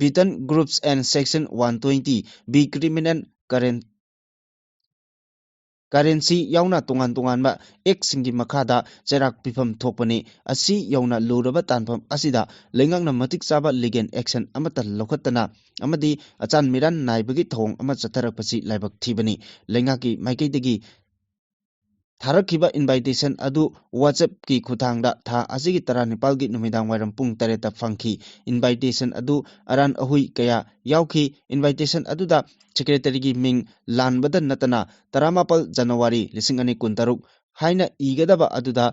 between groups and section one twenty B, criminal ꯀꯔꯦꯟ-, ꯀꯔꯦꯟꯁꯤ ꯌꯥꯎꯅ ꯇꯣꯉꯥꯟ ꯇꯣꯉꯥꯟꯕ ꯑꯦꯛꯁꯤꯡꯒꯤ ꯃꯈꯥꯗ ꯆꯩꯔꯥꯛ ꯄꯤꯐꯝ ꯊꯣꯛꯄꯅꯤ꯫ ꯑꯁꯤ ꯌꯧꯅ ꯂꯨꯔꯕ ꯇꯥꯟꯐꯝ ꯑꯁꯤꯗ ꯂꯩꯉꯥꯛꯅ ꯃꯇꯤꯛ ꯆꯥꯕ ꯂꯤꯒꯦꯜ ꯑꯦꯛꯁꯟ ꯑꯃꯠꯇ ꯂꯧꯈꯠꯇꯅ ꯑꯃꯗꯤ ꯑꯆꯥꯟ ꯃꯤꯔꯥꯟ ꯅꯥꯏꯕꯒꯤ ꯊꯧꯑꯣꯡ ꯑꯃ ꯆꯠꯊꯔꯛꯄꯁꯤ ꯂꯥꯏꯕꯛ ꯊꯤꯕꯅꯤ꯫ ꯂꯩꯉꯥꯛꯀꯤ ꯃꯥꯏꯀꯩꯗꯒꯤ ꯊꯥꯔꯛꯈꯤꯕ ꯏꯟꯚꯥꯏꯇꯦꯁꯟ ꯑꯗꯨ WhatsApp-ꯀꯤ ꯈꯨꯠꯊꯥꯡꯗ ꯊꯥ ꯑꯁꯤꯒꯤ ꯇꯔꯥꯅꯤꯄꯥꯜꯒꯤ ꯅꯨꯃꯤꯗꯥꯡ ꯋꯥꯏꯔꯝ ꯄꯨꯡ ꯇꯔꯦꯠꯇ ꯐꯪꯈꯤ꯫ ꯏꯟꯚꯥꯏꯇꯦꯁꯟ ꯑꯗꯨ ꯑꯔꯥꯟ ꯑꯍꯨꯏ ꯀꯌꯥ ꯌꯥꯎꯈꯤ꯫ ꯏꯟꯚꯥꯏꯇꯦꯁꯟ ꯑꯗꯨꯗ ꯁꯦꯀ꯭ꯔꯦꯇꯔꯤꯒꯤ ꯃꯤꯡ ꯂꯥꯟꯕꯗ ꯅꯠꯇꯅ ꯇꯔꯥꯃꯥꯄꯜ ꯖꯅꯋꯥꯔꯤ ꯂꯤꯁꯤꯡ ꯑꯅꯤ ꯀꯨꯟꯇꯔꯨꯛ ꯍꯥꯏꯅ ꯏꯒꯗꯕ ꯑꯗꯨꯗ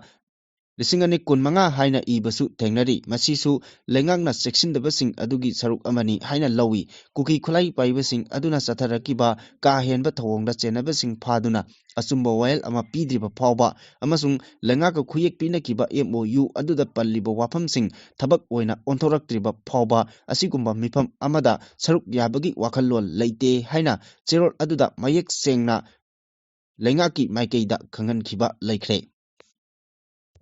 ꯂꯤꯁꯤꯡ ꯑꯅꯤ ꯀꯨꯟꯃꯉꯥ ꯍꯥꯏꯅ ꯏꯕꯁꯨ ꯊꯦꯡꯅꯔꯤ꯫ ꯃꯁꯤꯁꯨ ꯂꯩꯉꯥꯛꯅ ꯆꯦꯛꯁꯤꯟꯗꯕꯁꯤꯡ ꯑꯗꯨꯒꯤ ꯁꯔꯨꯛ ꯑꯃꯅꯤ ꯍꯥꯏꯅ ꯂꯧꯏ꯫ ꯀꯨꯀꯤ ꯈꯨꯠꯂꯥꯏ ꯄꯥꯏꯕꯁꯤꯡ ꯑꯗꯨꯅ ꯆꯠꯊꯔꯛꯈꯤꯕ ꯀꯥ ꯍꯦꯟꯕ ꯊꯧꯑꯣꯡꯗ ꯆꯦꯟꯅꯕꯁꯤꯡ ꯐꯥꯗꯨꯅ ꯑꯆꯨꯝꯕ ꯋꯥꯌꯦꯜ ꯑꯃ ꯄꯤꯗ꯭ꯔꯤꯕ ꯐꯥꯎꯕ ꯑꯃꯁꯨꯡ ꯂꯩꯉꯥꯛꯀ ꯈꯨꯌꯦꯛ ꯄꯤꯅꯈꯤꯕ ꯑꯦꯝ ꯑꯣ ꯌꯨ ꯑꯗꯨꯗ ꯄꯜꯂꯤꯕ ꯋꯥꯐꯝꯁꯤꯡ ꯊꯕꯛ ꯑꯣꯏꯅ ꯑꯣꯟꯊꯣꯔꯛꯇ꯭ꯔꯤꯕ ꯐꯥꯎꯕ ꯑꯁꯤꯒꯨꯝꯕ ꯃꯤꯐꯝ ꯑꯃꯗ ꯁꯔꯨꯛ ꯌꯥꯕꯒꯤ ꯋꯥꯈꯜꯂꯣꯟ ꯂꯩꯇꯦ ꯍꯥꯏꯅ ꯆꯦꯔꯣꯜ ꯑꯗꯨꯗ ꯃꯌꯦꯛ ꯁꯦꯡꯅ ꯂꯩꯉꯥꯛꯀꯤ ꯃꯥꯏꯀꯩꯗ ꯈꯪꯍꯟꯈꯤꯕ ꯂꯩꯈ꯭ꯔꯦ꯫